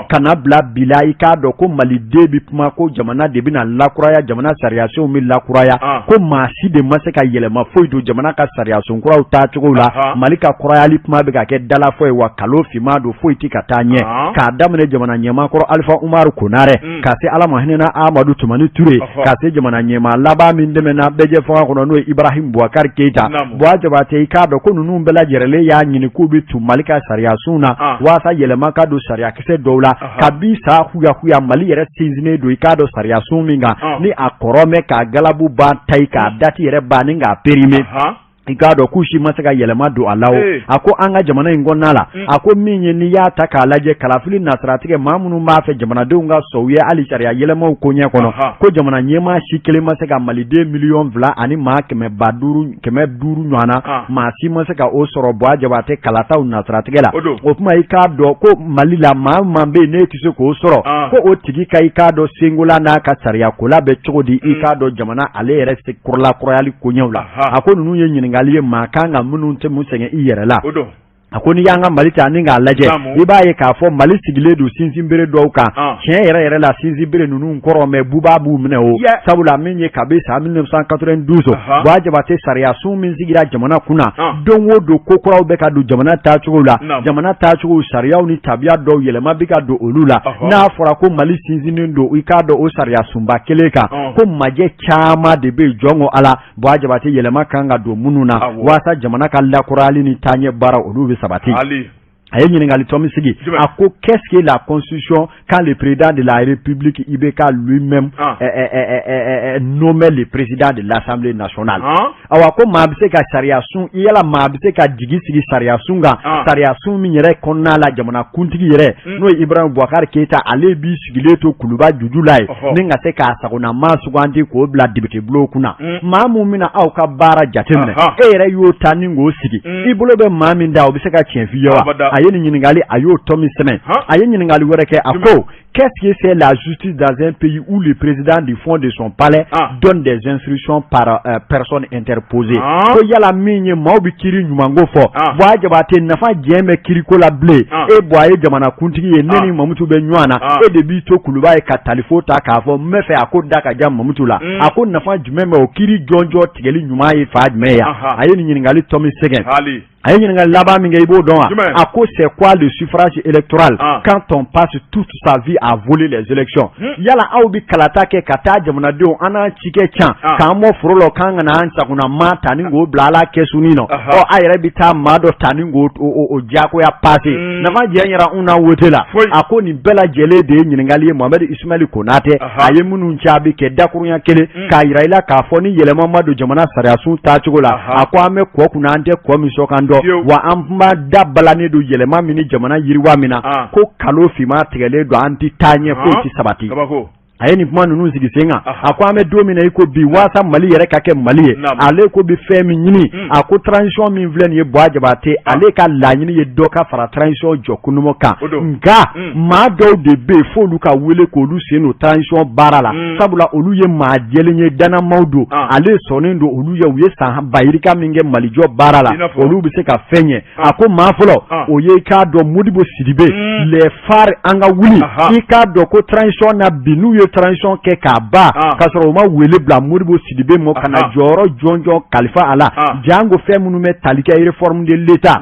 ka na bila bi la, i k'a dɔn ko maliden bɛ kuma ko jamana de bɛna lakuraya, jamana sariyasenw bɛ lakuraya, ko maa si de ma se ka yɛlɛma foyi don jamana ka sariyasen kuraw taacogo la. Mali ka kurayali kuma bɛ ka kɛ dalafɔ ye, wa kalo finman don, foyi tɛ ka taa ɲɛ. K'a daminɛ jamana ɲɛmaa kɔrɔ Alifa Umaru Konarɛ, ka se Ala ma hinɛna Amadu Tumani Ture, ka se jamana ɲɛmaa laban min tɛmɛna bɛɛjɛ fanga kɔnɔ, n'o ye Ibrahim Boubacar Keita. Buwa Jabatɛ, i k'a dɔn ko ninnu bɛɛ lajɛlen y'a ɲini k'u bɛ tu Mali ka sariyasun na waasa yɛlɛma ka don sariyakisɛ dɔw la. Kabi sa huyahuya, Mali yɛrɛ sinsinnen don i k'a dɔn sariyasun min kan, ni a kɔrɔ mɛn k'a galabu ban tayi, k'a date yɛrɛ ban ni k'a périmé, i k'a dɔn k'u si ma se ka yɛlɛma don a la. O a ko an ka jamana in kɔnɔna la, a ko min ye n'i y'a ta k'a lajɛ kalafili nasiratigɛ, maa minnu b'a fɛ jamanadenw ka sɔn u ye hali sariya yɛlɛmaw koɲɛ kɔnɔ, ko jamana ɲɛmaa si kelen ma se ka maliden miliyɔn fila ani maa kɛmɛ ba duuru kɛmɛ duuru ɲɔgɔn na, maa si ma se ka o sɔrɔ Buwa Jabatɛ kalataw nasiratigɛ la. O tuma i k'a dɔn ko Mali la, maa maa bɛ yen n'e tɛ se k'o sɔrɔ, ko o tigi ka i k'a dɔn senkola n'a ka sariya kola bɛ cogo di, i k'a dɔn jamana ale yɛrɛ se kurakurayali koɲɛw la. A ko ninnu ye ɲininkali ye maa kan ka minnu tɛ mun sɛgɛn i yɛrɛ la. A ko n'i y'an ka Mali ta ni k'a lajɛ, i b'a ye k'a fɔ Mali sigilen don sinsinbere dɔw kan. Tiɲɛ yɛrɛ yɛrɛ la, sinsinbere ninnu kɔrɔ mɛ buba b'u minɛ o, sabula min ye kabi san 1992, Buwa Jabate, sariya sun min sigira jamana kunna, don o don ko kuraw bɛ ka don jamana taacogo la. Jamana taacogo, sariyaw ni tabiya dɔw yɛlɛma bɛ ka don olu la. N'a fɔra ko Mali sinsinnen don, i k'a dɔn o sariya sunba kelen kan, ko majɛ caman de bɛ yen, jɔn ko Ala, Buwa Jabate, yɛlɛma kan ka don minnu na waasa jamana ka lakurayali ni taaɲɛ baara olu bɛ sabati. A ye ɲininkali tɔ min sigi, a ko: qu'est-ce que la constitution quand le président de la République IBK lui-même nommait le président de l'Assemblée nationale? Awa, ko maa bɛ se ka sariya sun, yala maa bɛ se ka jigi sigi sariya sun kan, sariya sun min yɛrɛ kɔnɔna la, jamana kuntigi yɛrɛ, n'o ye Ibrahim Boubacar Keita, ale b'i sigilen to kuluba juju la yen ni ka se k'a sagona maa sugandi k'o bila député bulon kunna? Maa mun bɛna aw ka baara jateminɛ, e yɛrɛ y'o ta ni k'o sigi, i bolo bɛ maa min da, o bɛ se ka tiɲɛ f'i ye wa? A ye nin ɲininkali, a y'o tɔ min sɛmɛ. A ye ɲininkali wɛrɛ kɛ, a ko: qu'est-ce que c'est la justice dans un pays où le président du fond de son palais donne des instructions par personne interposée? Ko yala min ye maaw bɛ kiiri ɲumanko fɔ, Buwa Jabate, nafa jɛn bɛ kiiriko la bilen? E Buwa ye jamana kuntigi ye, ne ni Mamutu bɛ ɲɔgɔn na, e de b'i to kuluba ye ka talifo ta k'a fɔ n bɛ fɛ a ko da ka ja Mamutu la. A ko nafa jumɛn bɛ o kiiri jɔnjɔn tigɛli ɲuman ye fa jumɛn ye? A ye nin ɲininkali tɔ min sɛgɛn. A ye ɲininkali laban min kɛ, i b'o dɔn wa? A ko: c'est quoi le suffrage électoral quand on passe toute sa vie à voler les élections? Yala aw bɛ kalata kɛ ka taa jamanadenw an n'an cikɛ can k'an bɔ foro la, k'an kana an sagona maa ta ni k'o bila ala kɛsunin nɔ, ɔ a yɛrɛ bɛ taa maa dɔ ta ni k'o o diyagoya passer, nafa jɛn yɛrɛ anw na wote la? A ko nin bɛɛ lajɛlen de ye ɲininkali ye Mohamed Ismaël Konate a ye minnu jaabi kɛ dakurunya kelen k'a yira i la k'a fɔ ni yɛlɛma ma don jamana sariyasun taacogo la, a ko an bɛ kɔ kunna, an tɛ kɔ min sɔn kan dɔn, wa an b'a da balannen don yɛlɛma min ni jamana yiriwa min na, ko kalo finman tigɛlen don, an tɛ taa ɲɛ, foyi tɛ sabati. A ye nin kuma ninnu sigi sen kan. A ko an bɛ don min na i ko bi, waasa Mali yɛrɛ ka kɛ Mali ye, ale ko bɛ fɛn min ɲini, a ko transition min filɛ nin ye, Buwa Jabate, ale ka laɲini ye dɔ ka fara transition jɔ kunumu kan, nka maa dɔw de bɛ yen f'olu ka wele k'olu sen don transition baara la, sabula olu ye maa jɛlen ye, danamaw don, ale sɔnnen don olu ye, u ye san bayirika min kɛ Malijɔ baara la, olu bɛ se ka fɛn ɲɛ. A ko maa fɔlɔ, o ye i k'a dɔn Modibo Sidibe, les phares an ka wuli. I k'a dɔn ko transition na bi, n'u ye transition kɛ k'a ban k'a sɔrɔ u ma wele bila Modibo Sidibe ma ka na jɔyɔrɔ jɔnjɔn kalifa a la, jango fɛn minnu bɛ tali kɛ réforme de l'État,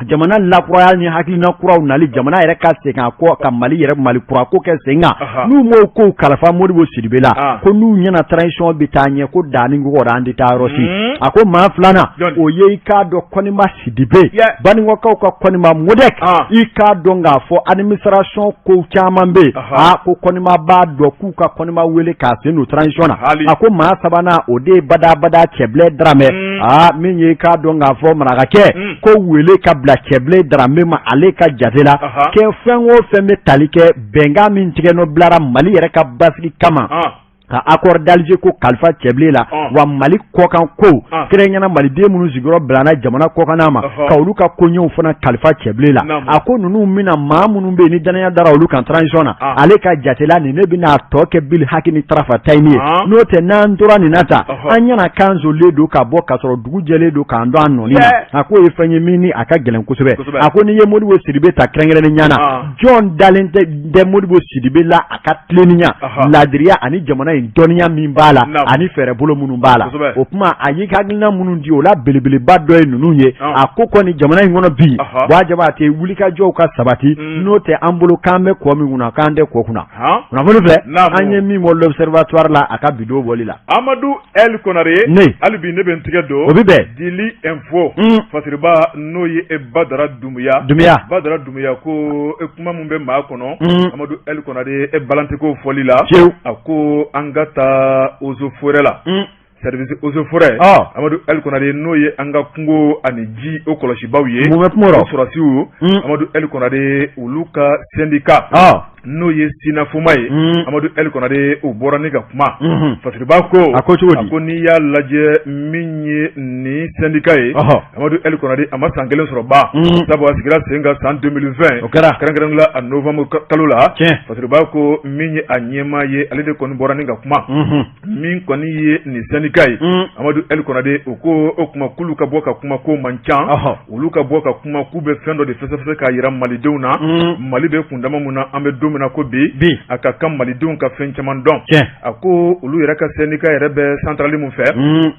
jamana lakuraya ni hakilina kuraw nali, jamana yɛrɛ ka segin a kɔ ka Mali yɛrɛ Mali kura ko kɛ sen kan, n'u m'o kow kalifa Modibo Sidibe la, ko n'u ɲɛna transition bɛ taa ɲɛ, ko danni kɔrɔ an tɛ taa yɔrɔ si. A ko maa filanan, o ye i k'a dɔn Kɔniba Sidibe, Banikɔkaw ka Kɔniba MODEC. I k'a dɔn k'a fɔ administration ko caman bɛ yen, aa ko Kɔniba b'a dɔn k'u ka Kɔniba wele k'a sen don transition na. A ko maa sabanan, o de ye badabada Cɛbilen Daramɛ. Aa min ye i k'a dɔn k'a fɔ marakakɛ ko wele ka bila Cɛbilen Daramɛ ma, ale ka jate la kɛ fɛn o fɛn bɛ tali kɛ bɛnkan min tigɛ n'o bilara Mali yɛrɛ ka basigi kama, ka accord d'Alger ko kalifa Cɛbilen la, wa Mali kɔkan ko kɛrɛnkɛrɛnnenya maliden minnu sigiyɔrɔ bilana jamana kɔkanna ma, ka olu ka koɲɛw fana kalifa Cɛbilen la. A ko ninnu bɛna maa minnu bɛ yen ni danaya dara olu kan transition na, ale ka jate la, nin ne bɛna a tɔ kɛ bil haki ni tarafa tayini ye. N'o tɛ, n'an tora nin na tan, an ɲɛna kan zolen don ka bɔ k'a sɔrɔ dugu jɛlen don k'an dɔn a nɔni na. A k'o ye fɛn ye min ni a ka gɛlɛn kosɛbɛ. A ko n'i ye Modibo Sidibe ta kɛrɛnkɛrɛnnenya na, jɔn dalen tɛ Modibo Sidibe la a ka tilennenya, laadiriya ani jamana in dɔnniya min b'a la ani fɛɛrɛbolo minnu b'a la? O tuma a y'i hakilina minnu di, o la belebeleba dɔ ye ninnu ye. A ko kɔni jamana in kɔnɔ bi, Buwa Jabate, wulikajɔw ka sabati, n'o tɛ an bolo k'an bɛ kɔ min kunna, k'an tɛ kɔ kunna. Kunnafoni filɛ an ye min bɔ l'Observatoire la a ka bidon bɔli la. Amadu El Konare. Ne. Hali bi ne bɛ n tigɛ don. O bɛ bɛn. Dili Info. Fasiriba, n'o ye Badara Dunbuya. Dunbuya. Badara Dunbuya ko kuma min bɛ maa kɔnɔ. Amadu El Konare, e balanteko fɔli la. Fiyewu. A ko an ka taa eaux et forêts la. Service eaux et forêts. Amadu El Konare, n'o ye an ka kungo ani ji o kɔlɔsibaw ye. Mun bɛ kuma rɔ? O sɔrɔsiw. Amadu El Konare, olu ka syndicat. N'o ye SYNAFOMA ye, Amadu El Konare, o bɔra ni ka kuma. Fasiriba ko, A ko cogo di? A ko n'i y'a lajɛ, min ye nin syndicat ye, Amadu El Konare, a ma san kelen sɔrɔ ba, sabu a sigira sen kan san 2020. O kɛra. Kɛrɛnkɛrɛn la, a novembre kalo la. Fasiriba ko min ye a ɲɛmaa ye, ale de kɔni bɔra ni ka kuma. Min kɔni ye nin syndicat ye, Amadu El Konare, o ko o kuma k'olu ka bɔ ka kuma ko man ca. Olu ka bɔ ka kuma k'u bɛ fɛn dɔ de fɛsɛfɛsɛ k'a jira malidenw na. Mali bɛ kundama mun na, an bɛ don min na ko bi, a ka kan malidenw ka fɛn caman dɔn. A ko olu yɛrɛ ka syndicat yɛrɛ bɛ centrale min fɛ,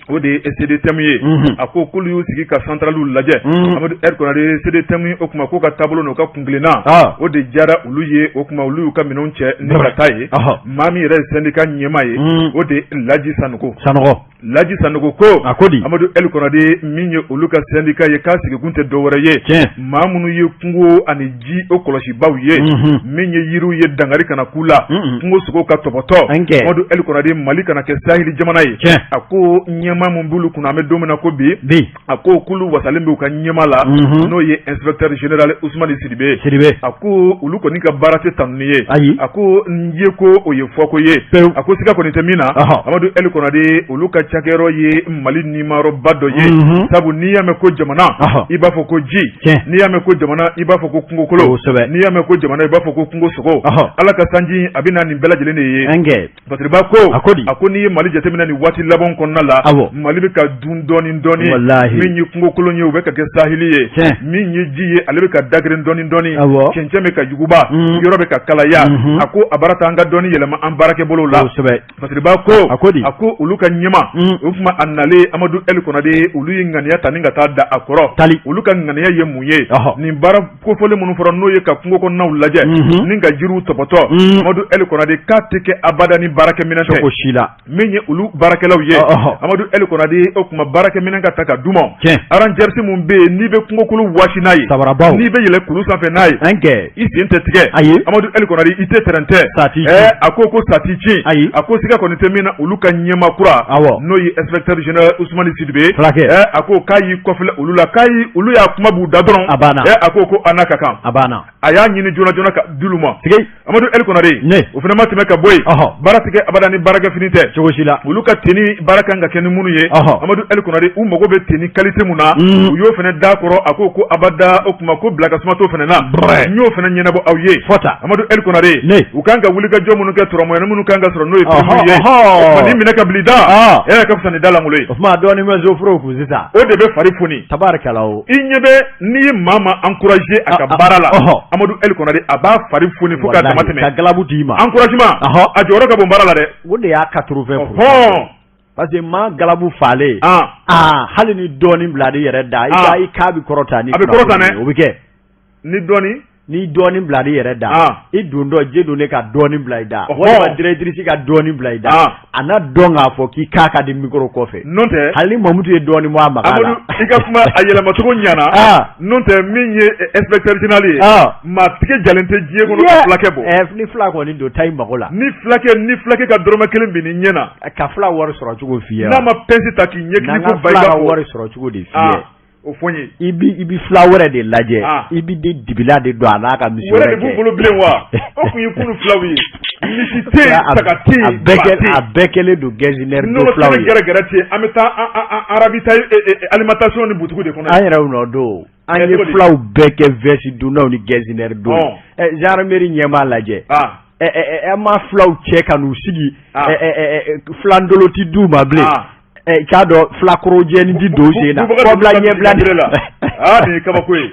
o de ye CDTM ye. A ko k'olu y'u sigi ka centrale lajɛ. Amadu El Konare, CDTM, o kuma k'u ka taabolo n'u ka kuntilenna, o de diyara olu ye. O kuma olu y'u ka minɛnw cɛ ni ka taa ye. Maa min yɛrɛ ye syndicat ɲɛmaa ye, o de ye Laji Sanogo. Sanogo. Laji Sanogo ko, A ko di? Amadu El Konare, min ye olu ka syndicat ye, k'a sigikun tɛ dɔwɛrɛ ye, maa minnu ye kungo ani ji o kɔlɔsibaw ye, min ye yiriw ye, dankari kana k'u la, kungo sogo ka tɔbɔtɔ, Amadu El Konare, Mali kana kɛ saheli jamana ye. A ko ɲɛmaa min b'olu kunna, an bɛ don min na ko bi, a ko k'olu wasalen b'u ka ɲɛmaa la, n'o ye inspecteur général Ousmane Sidibe. Sidibe. A ko olu kɔni ka baara tɛ tanuni ye. Ayi. A ko n ye ko o ye fɔko ye. Pewu. A ko siga kɔni tɛ min na, Amadu El Konare, olu ka cakɛyɔrɔ ye Mali nimayɔrɔba dɔ ye, sabu n'i y'a mɛn ko jamana, i b'a fɔ ko ji. N'i y'a mɛn ko jamana, i b'a fɔ ko kungokolo. N'i y'a mɛn ko jamana, i b'a fɔ ko kungo sogo. Ala ka sanji, a bɛ na nin bɛɛ lajɛlen de ye. Fasiriba ko, A ko di? A ko n'i ye Mali jateminɛ nin waati laban kɔnɔna la, Mali bɛ ka dun dɔɔni dɔɔni. Walahi. Min ye kungokolon ye, o bɛ ka kɛ saheli ye. Min ye ji ye, ale bɛ ka dagirin dɔɔni dɔɔni. Cɛncɛn bɛ ka yuguba, yɔrɔ bɛ ka kalaya. A ko a baara ta, an ka dɔɔni yɛlɛma an baarakɛbolo la. Fasiriba ko, A ko di? A ko olu ka ɲɛmaa, o tuma a nalen, Amadu El Konare, olu ye ŋaniya ta ni ka taa da a kɔrɔ. Tali. Olu ka ŋaniya ye mun ye? Nin baara kofɔlen minnu fɔra, n'o ye ka kungo kɔnɔnaw lajɛ ni ka jiriw tɔpɔtɔ, Amadu El Konare k'a tɛ kɛ abada ni baarakɛminɛn tɛ. Cogo si la. Min ye olu baarakɛlaw ye, Amadu El Konare, o tuma baarakɛminɛn ka ta ka d'u ma. Rangers min bɛ yen, n'i bɛ kungokolo wasi n'a ye, sabarabaw, n'i bɛ yɛlɛ kulu sanfɛ n'a ye, i sen tɛ tigɛ. Ayi. Amadu El Konare, i tɛ tɛrɛntɛ. Sa t'i ci. A ko sa t'i ci. Ayi. A ko siga kɔni tɛ min na, olu ka ɲɛmaa kura, n'o ye inspecteur général Ousmane Sidibe. Fulakɛ. A ko k'a y'i kɔfilɛ olu la, k'a y'i olu y'a kuma b'u da dɔrɔn. A banna. A ko ko a n'a ka kan. A banna. A y'a ɲini joona joona ka d'olu ma. Sigi. Amadu El Konare, Ne. o fana ma tɛmɛ ka bɔ yen. Baara tɛ kɛ abada ni baarakɛfini tɛ. Cogo si la. Olu ka tenue baara kan ka kɛ ni minnu ye, Amadu El Konare, u mago bɛ tenue qualité mun na, u y'o fana d'a kɔrɔ. A ko ko abada, o tuma ko bila ka suma t'o fana na. N y'o fana ɲɛnabɔ aw ye. Fɔta. Amadu El Konare, Ne. u kan ka wulikajɔ minnu kɛ, tɔrɔmɔɲɔni minnu kan ka sɔrɔ, n'o ye prime ye, o tuma ni minɛ ka bila i da, e yɛrɛ ka fisa ni da lankolon ye. O tuma dɔɔnin bɛ zoforow kun sisan. O de bɛ fari foni. Tabarikala o. I ɲɛ bɛ, n'i ye maa ma encourager a ka baara la, Amadu El Konare, a b'a fari foni fo k'a dama tɛmɛ. Ka galabu d'i ma. Encouragement, a jɔyɔrɔ ka bon baara la dɛ. O de y'a 80%. Parce que maa galabu falen, aa, hali ni dɔɔnin bila i yɛrɛ da, i ka i k'a bɛ kɔrɔta ni A bɛ kɔrɔta dɛ. O bɛ kɛ. Ni dɔɔnin. Ni dɔɔnin bila i yɛrɛ da, i don dɔ je don ne ka dɔɔnin bila i da, walima directrice ka dɔɔnin bila i da, a n'a dɔn k'a fɔ k'i k'a ka di micro kɔfɛ. N'o tɛ. Hali ni Mamutu ye dɔɔnin bɔ a maga la. Amadu, i ka kuma a yɛlɛmacogo ɲɛna. N'o tɛ, min ye inspecteur général ye, maa tigɛ jalen tɛ diɲɛ kɔnɔ ka fulakɛ bɔ. Ni fila kɔni don, taa i mago la. Ni fulakɛ ka dɔrɔmɛ kelen bin i ɲɛ na. Ka fila wari sɔrɔ cogo f'i ye. N'a ma pince ta k'i ɲɛ kili ko ba i b'a fɔ. Wari sɔrɔ cogo de f'i ye. O fɔ n ye. I bi fila wɛrɛ de lajɛ. I bi de dibila de don a n'a ka misi wɛrɛ. Wɛrɛ de b'u bolo bilen wa? O tun ye kunun filaw ye. Misi tɛ yen, saga tɛ yen, ba tɛ yen. A bɛɛ kɛlen don getzner don filaw ye. Nɔnɔ kɛnɛ gɛrɛgɛrɛ tɛ yen. An bɛ taa an ravitailler alimentation ni butigiw de kɔnɔ. An yɛrɛ nɔ don. An ye filaw bɛɛ kɛ veste donnaw ni getzner don. Gendarmerie ɲɛmaa lajɛ. An ma filaw cɛ ka n'u sigi, filandolo tɛ d'u ma bilen. I k'a dɔn filakorojɛni ti don sen na, kɔbila ɲɛbila de la. Aa, nin ye kabako ye.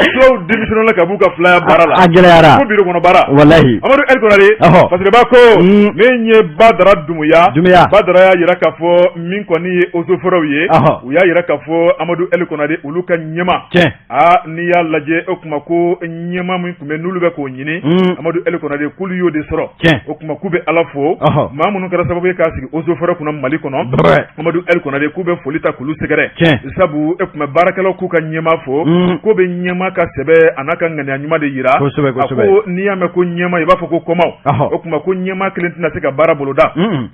Filaw démissionné ka b'u ka filaya baara la. A gɛlɛyara. Ko biro kɔnɔ baara. Walahi. Amadu El Konare. Fasiriba ko. Min ye Badara Dumuya. Dumuya. Badara y'a jira k'a fɔ min kɔni ye eaux et forêts ye. U y'a jira k'a fɔ Amadu El Konare, olu ka ɲɛmaa. Tiɲɛ. Aa, n'i y'a lajɛ, o tuma ko ɲɛmaa min tun bɛ n'olu bɛ k'o ɲini, Amadu El Konare, k'olu y'o de sɔrɔ. O tuma k'u bɛ Ala fo, maa minnu kɛra sababu ye k'a sigi eaux et forêts kunna Mali kɔnɔ, Amadu El Konare, k'u bɛ foli ta k'olu sɛgɛrɛ, sabu e tun bɛ baarakɛlaw k'u ka ɲɛmaa fo, k'o bɛ ɲɛmaa n'a ka sɛbɛ a n'a ka ŋaniya ɲuman de yira. Kosɛbɛ, kosɛbɛ. A ko n'i y'a mɛn ko ɲɛmaa, i b'a fɔ ko kɔmaw. O tuma ko ɲɛmaa kelen tɛna se ka baara boloda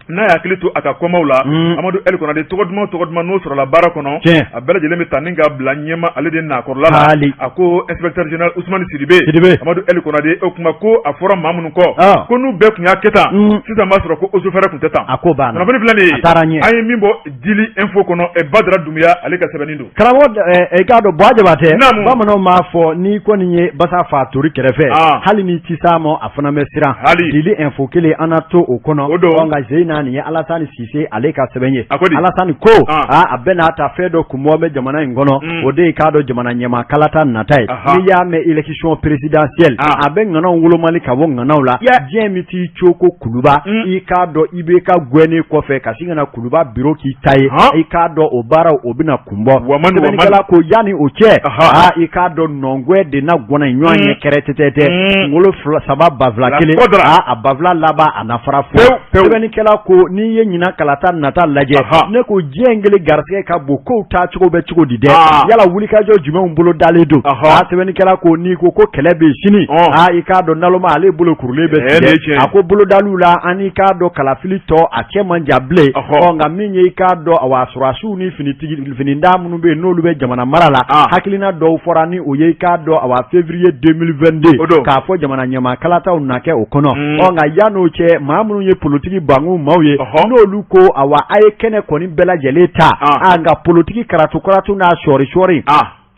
n'a y'a hakili to a ka kɔmaw la. Amadu El Konate, tɔgɔ duman o tɔgɔ duman n'o sɔrɔla baara kɔnɔ, a bɛɛ lajɛlen bɛ ta ni ka bila ɲɛmaa ale de nakɔrɔla la. A ko inspecteur général Ousmane Sidibe, Amadu El Konate, o tuma ko a fɔra maa minnu kɔ, ko n'u bɛɛ tun y'a kɛ tan, sisan b'a sɔrɔ ko eaux et forêts tun tɛ tan. A ko banna. Kunnafoni filɛ nin ye, an ye min bɔ Dili Info kɔnɔ, Badara Dunbiya ale ka sɛbɛnni don. Karamɔgɔ, i k'a dɔn Buwa Jabatɛ, bamananw b'a fɔ n'i kɔni ye basa fa tori kɛrɛfɛ, hali n'i ti s'a ma, a fana bɛ siran. Dili Info kelen, an na to o kɔnɔ. O don. Nka ze in na, nin ye Alasani Sise ale ka sɛbɛn ye. Alasani ko a bɛɛ n'a ta, fɛn dɔ kunbɔ bɛ jamana in kɔnɔ, o de ye k'a dɔn jamana ɲɛmaa kalata nata ye. N'i y'a mɛn élection présidentielle, a bɛ ŋanaw wolomali ka bɔ ŋanaw la. Diɲɛ min t'i co ko kuluba, i k'a dɔn i bɛ ka gɛnnen kɔfɛ ka sin ka na kuluba biro k'i ta ye, i k'a dɔn o baaraw o bɛna kunbɔ. Sɛbɛnnikɛla ko yanni o cɛ, aa, i k'a dɔn nɔngwɛ de na gɔnɛ ɲɔgɔn ɲɛ kɛrɛ tɛtɛtɛ kunkolo fila saba bafila kelen, aa, a bafila laban a na fara fo. Sɛbɛnnikɛla ko n'i ye ɲinan kalata nata lajɛ, ne ko diɲɛ kelen garisɛgɛ ka bon, kow taacogo bɛ cogo di dɛ? Yala wulikajɔ jumɛnw bolo dalen don? Aa, sɛbɛnnikɛla ko n'i ko ko kɛlɛ bɛ sini, aa, i k'a dɔn naloma ale bolo kurulen bɛ tigɛ. A ko bolodaliw la, an i k'a dɔn kalafili tɔ a cɛ man jan bilen. Ɔ nka min ye i k'a dɔn awa sɔrɔdasiw ni finitigi finidaa minnu bɛ yen n'olu bɛ jamana mara la, hakilina dɔw fɔra ni o ye i k'a dɔn awa février 2022, k'a fɔ jamana ɲɛmaa kalataw na kɛ o kɔnɔ. Ɔ nka yan'o cɛ, maa minnu ye politiki bangu maaw ye, n'olu ko awa a ye kɛnɛ kɔni bɛɛ lajɛlen ta, a nka politiki karatu karatu n'a sɔɔri sɔɔri,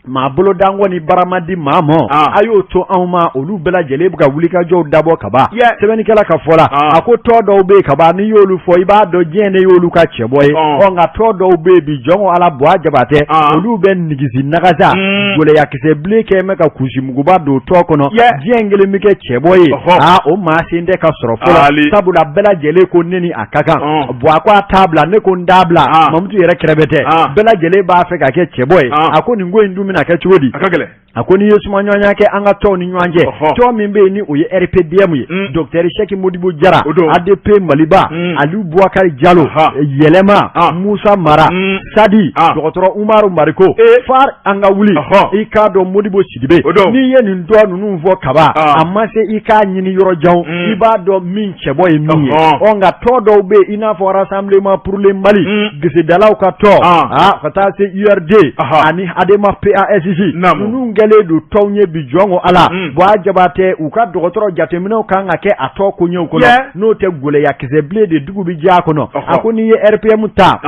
maa bolodanko ni barama di maa ma, a y'o to anw ma. Olu bɛɛ lajɛlen bɛ ka wulikajɔw dabɔ kaban. Sɛbɛnnikɛla ka fɔ la, a ko tɔn dɔw bɛ yen kaban, n'i y'olu fɔ i b'a dɔn diɲɛ de y'olu ka cɛbɔ ye. Ɔ nka tɔn dɔw bɛ yen bi, jɔn ko Ala, Buwa Jabatɛ, olu bɛ nigisi nagasa gɛlɛyakisɛ bilen kɛ bɛ ka kusimuguba don tɔn kɔnɔ. Diɲɛ kelen bɛ kɛ cɛbɔ ye, aa, o maa sen tɛ ka sɔrɔ fɔlɔ, sabula bɛɛ lajɛlen ko ne ni a ka kan. Buwa ko a t'a bila, ne ko n t'a bila, Mamutu yɛrɛ kɛrɛfɛ tɛ, bɛɛ lajɛlen b'a fɛ ka kɛ cɛbɔ ye. A ko nin ko in dun bɛna kɛ cogo di? A ka gɛlɛn. A ko n'i ye sumaɲɔgɔnya kɛ an ka tɔnw ni ɲɔgɔn cɛ, tɔn min bɛ yen ni o ye RPDM ye, docteur Sɛki Modibo Jara, ADP Maliba, Aliyu Bubakari Jalo, Yɛlɛma, Musa Mara, Sadi, dɔgɔtɔrɔ Umaru Mariko, FARE an ka wuli, i k'a dɔn Modibo Sidibe. N'i ye nin tɔn ninnu fɔ kaban, a ma se i k'a ɲini yɔrɔ jan, i b'a dɔn min cɛbɔ ye min ye. Ɔ nka tɔn dɔw bɛ yen i n'a fɔ Rassemblement pour le Mali, gesedalaw ka tɔn, aa, ka taa se URD ani ADEMA PASJ, ninnu kɛlen don tɔnw ye bi, jɔn ko Ala, Buwa Jabatɛ, u ka dɔgɔtɔrɔ jateminɛw kan ka kɛ a tɔ koɲɛw kɔnɔ, n'o tɛ gɛlɛyakisɛ bilen de dugu bɛ jɛ a kɔnɔ. A ko n'i ye RPM ta,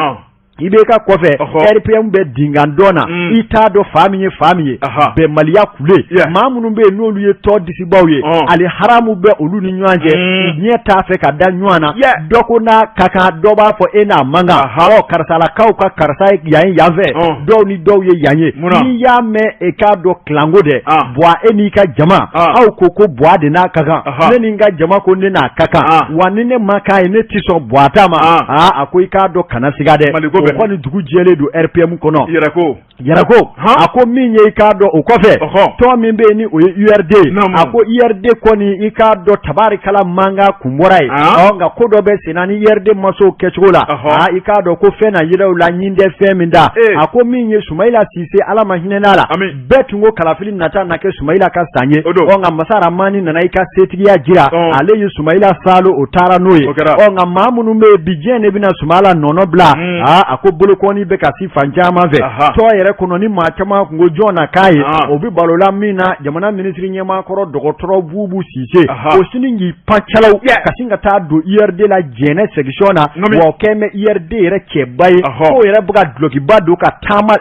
IBK kɔfɛ, RPM bɛ dingan dɔn na, i t'a dɔn fa min ye fa min ye, bɛnbaliya kule. Maa minnu bɛ yen n'olu ye tɔn disibaw ye, ali haramu bɛ olu ni ɲɔgɔn cɛ, u ɲɛ t'a fɛ ka da ɲɔgɔn na. Dɔ ko n'a ka kan, dɔ b'a fɔ e n'a man kan. Ɔ karisalakaw ka karisa ye yan ye yan fɛ, dɔw ni dɔw ye yan ye. N'i y'a mɛn e k'a dɔn kilanko dɛ, Buwa, e n'i ka jama, aw ko ko Buwa de n'a ka kan, ne ni n ka jama ko ne n'a ka kan, wa ni ne ma k'a ye, ne tɛ sɔn Buwa ta ma. Aa, a ko i k'a dɔn kana siga dɛ, o kɔni dugu jɛlen don RPM kɔnɔ. Yɛrɛko Yɛrɛko, a ko min ye i k'a dɔn o kɔfɛ, tɔn min bɛ yen ni o ye URD ye, a ko URD kɔni, i k'a dɔn tabarikala mankan kun bɔra yen. Ɔ nka ko dɔ bɛ sen na ni URD ma s'o kɛcogo la, aa, i k'a dɔn ko fɛn na yɛlɛw la ɲin tɛ fɛn min da. A ko min ye Sumayila Sise, Ala ma hinɛ n'a la, bɛɛ tun ko kalafili nata na kɛ Sumayila ka san ye. Ɔ nka masa Ramani nana i ka setigiya jira, ale ye Sumayila saalo, o taara n'o ye. Ɔ nka maa minnu bɛ yen bi, diɲɛ de bɛna Sumayila nɔnɔ bila. Aa, a ko bolokɔni bɛ ka si fan caman fɛ tɔn yɛrɛ kɔnɔ, ni maa caman kun ko jɔn na k'a ye, o bɛ balo la min na, jamana minisiri ɲɛmaa kɔrɔ dɔgɔtɔrɔ Bubu Sise, o sini k'i pan calaw ka sin ka taa don URD la Jɛnɛ section na, wa o kɛlen bɛ URD yɛrɛ cɛba ye, k'o yɛrɛ bɛ ka dulɔkiba don ka taama,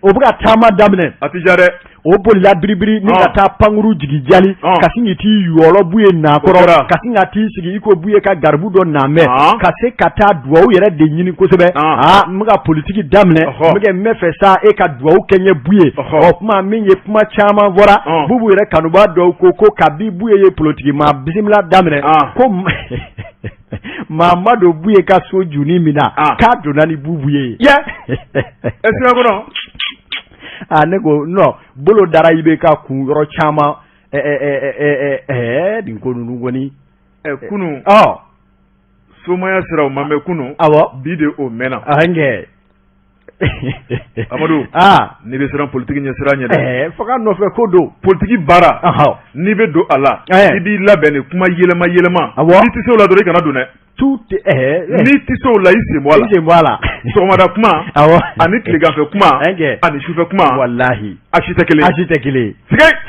o bɛ ka taama daminɛ. A tɛ diya dɛ. O bolila biribiri ni ka taa pankuru jigin jali, ka sin k'i t'i yɔlɔ Buye nakɔrɔ, ka sin ka t'i sigi i ko Buye ka garibu dɔ nanbɛ, ka se ka taa duwawu yɛrɛ de ɲini kosɛbɛ. Aa, n bɛ ka politiki daminɛ, n bɛ kɛ n bɛ fɛ sa e ka duwawu kɛ n ye Buye. Ɔ kuma min ye, kuma caman fɔra. Bubu yɛrɛ kanubaa dɔw ko ko kabi Buye ye politiki maa bisimila daminɛ, ko maa ma don Buye ka so juni min na, k'a donna ni Bubu ye. Kɔnɔ. Aa, ne ko non, bolo dara IBK kun yɔrɔ caman nin ko ninnu kɔni. Kunun somaya sira o ma mɛn kunun, bi de o mɛnna. Kɛ. Amadu, n'i bɛ siran politiki ɲɛ, siran ɲɛ dɛ. Fanga nɔfɛ ko don. Politiki baara, n'i bɛ don a la, i b'i labɛn ni kuma yɛlɛma yɛlɛma. N'i tɛ se o la dɔrɔn, i kana don dɛ. Tout n'i tɛ se o la, i sen bɔ a la. I sen bɔ a la. Sɔgɔmada kuma ani tileganfɛ kuma ani sufɛ kuma, walahi, a si tɛ kelen. A si tɛ kelen.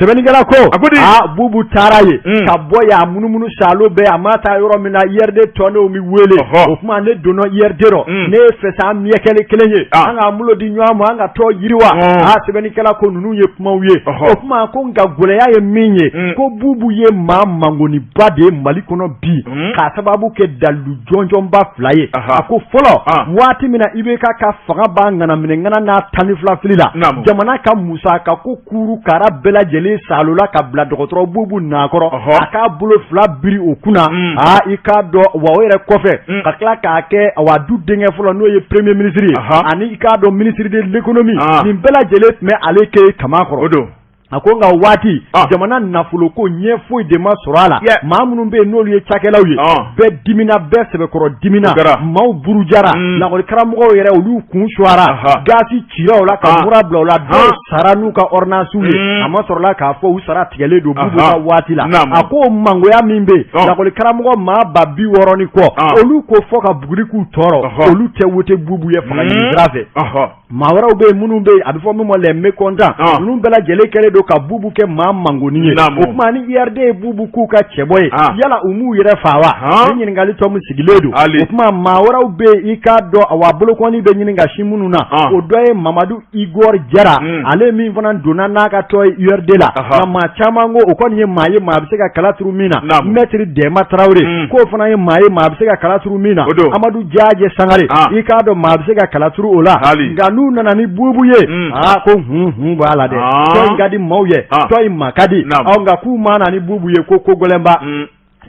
Sɛbɛnnikɛla ko, a ko di? Aa, Bubu taara yen ka bɔ yen, a munumunu saalo bɛɛ, a ma taa yɔrɔ min na, URD tɔndenw bɛ wele. O tuma ne donna URD rɔ, ne ye fɛsan miyɛkɛli kelen ye, an k'an bolo di ɲɔgɔn ma, an ka tɔn yiriwa. Aa, sɛbɛnnikɛla ko ninnu ye kumaw ye. O tuma ko nka gɛlɛya ye min ye, ko Bubu ye maa mangoniba de ye Mali kɔnɔ bi, k'a sababu kɛ dalilu jɔnjɔnba fila ye. A ko fɔlɔ, waati min na IBK ka fanga b'a ŋanaminɛ ŋana n'a tan ni fila fili la, jamana ka musaka ko kuuru kara bɛɛ lajɛlen saalola ka bila dɔgɔtɔrɔ Bubu nakɔrɔ, a k'a bolo fila biri o kunna. Aa, i k'a dɔn wa, o yɛrɛ kɔfɛ ka tila k'a kɛ wa du denkɛ fɔlɔ, n'o ye premier ministre ye, ani i k'a dɔn ministre de l'économie, nin bɛɛ lajɛlen tun bɛ ale ke kaman kɔrɔ. A ko nka waati jamana nafolo ko ɲɛ foyi de ma sɔrɔ a la. Maa minnu bɛ yen n'olu ye cakɛlaw ye, bɛɛ dimina, bɛɛ sɛbɛkɔrɔ dimina, maaw burujara, lakɔli karamɔgɔw yɛrɛ, olu kun suwara, gazi cira u la ka mura bila u la, dɔw sara n'u ka ordonnance ye. A ma sɔrɔla k'a fɔ u sara tigɛlen don Bubu ka waati la. A ko mangoya min bɛ yen, lakɔli karamɔgɔ maa 60,000 ni kɔ, olu ko fɔ ka buguri k'u tɔɔrɔ, olu tɛ wote Bubu ye fanga ɲini sira fɛ. Maa wɛrɛw bɛ yen minnu bɛ yen, a bɛ fɔ min ma les mécontents, ninnu bɛɛ lajɛlen kɛlen don ka Bubu kɛ maa mangoni ye. O tuma ni URD ye Bubu k'u ka cɛbɔ ye, yala u m'u yɛrɛ faa wa? Ni ɲininkali tɔ min sigilen don. O tuma maa wɛrɛw bɛ yen, i k'a dɔn awa, bolokɔni bɛ ɲini ka sin minnu na, o dɔ ye Mamadu Igor Jara, ale min fana donna n'a ka tɔn ye URD la, nka maa caman ko o kɔni ye maa ye, maa bɛ se ka kala turu min na. Maître Dɛma Tarawele k'o fana ye maa ye, maa bɛ se ka kala turu min na. Amadu Jaje Sangare, i k'a dɔn maa bɛ se ka kala turu o la. Nka n'u nana ni Bubu ye, aa, ko hun hun b'a la dɛ. Tɔn in ka di maaw ye, tɔn in ma ka di, nka k'u ma na ni Bubu ye, ko ko gɛlɛnba.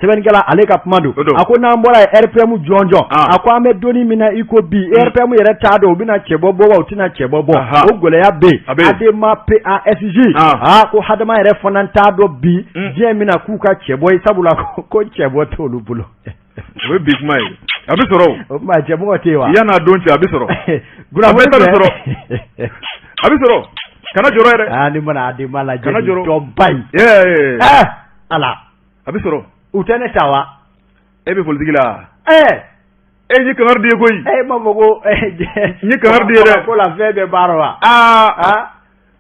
Sɛbɛnnikɛla ale ka kuma don. A ko n'an bɔra ye RPM jɔnjɔn, a ko an bɛ donni min na i ko bi, RPM yɛrɛ t'a dɔn u bɛna cɛbɔ bɔ wa u tɛna cɛbɔ bɔ, o gɛlɛya bɛ yen. ADEMA PASJ, aa, ko Hadama yɛrɛ fana t'a dɔn bi diɲɛ min na k'u ka cɛbɔ ye, sabula ko cɛbɔ t'olu bolo. O ye bi kuma ye, a bɛ sɔrɔ. O tuma cɛmɔgɔ tɛ yen wa? Yan'a don cɛ, a bɛ sɔrɔ. A bɛ sɔrɔ, a bɛ sɔrɔ, kana jɔrɔ yɛrɛ. Aa, ni mana ADEMA lajɛ, kana jɔrɔ. Tɔnba in. Ɛɛ ɛɛ ala. A bɛ sɔrɔ. U tɛ ne ta wa? E bɛ politiki la. Ɛɛ. E ye kangari di ye koyi. E m'a fɔ ko. N ye kangari di ye dɛ. Ko la fɛn bɛɛ b'a rɔ wa? Aa.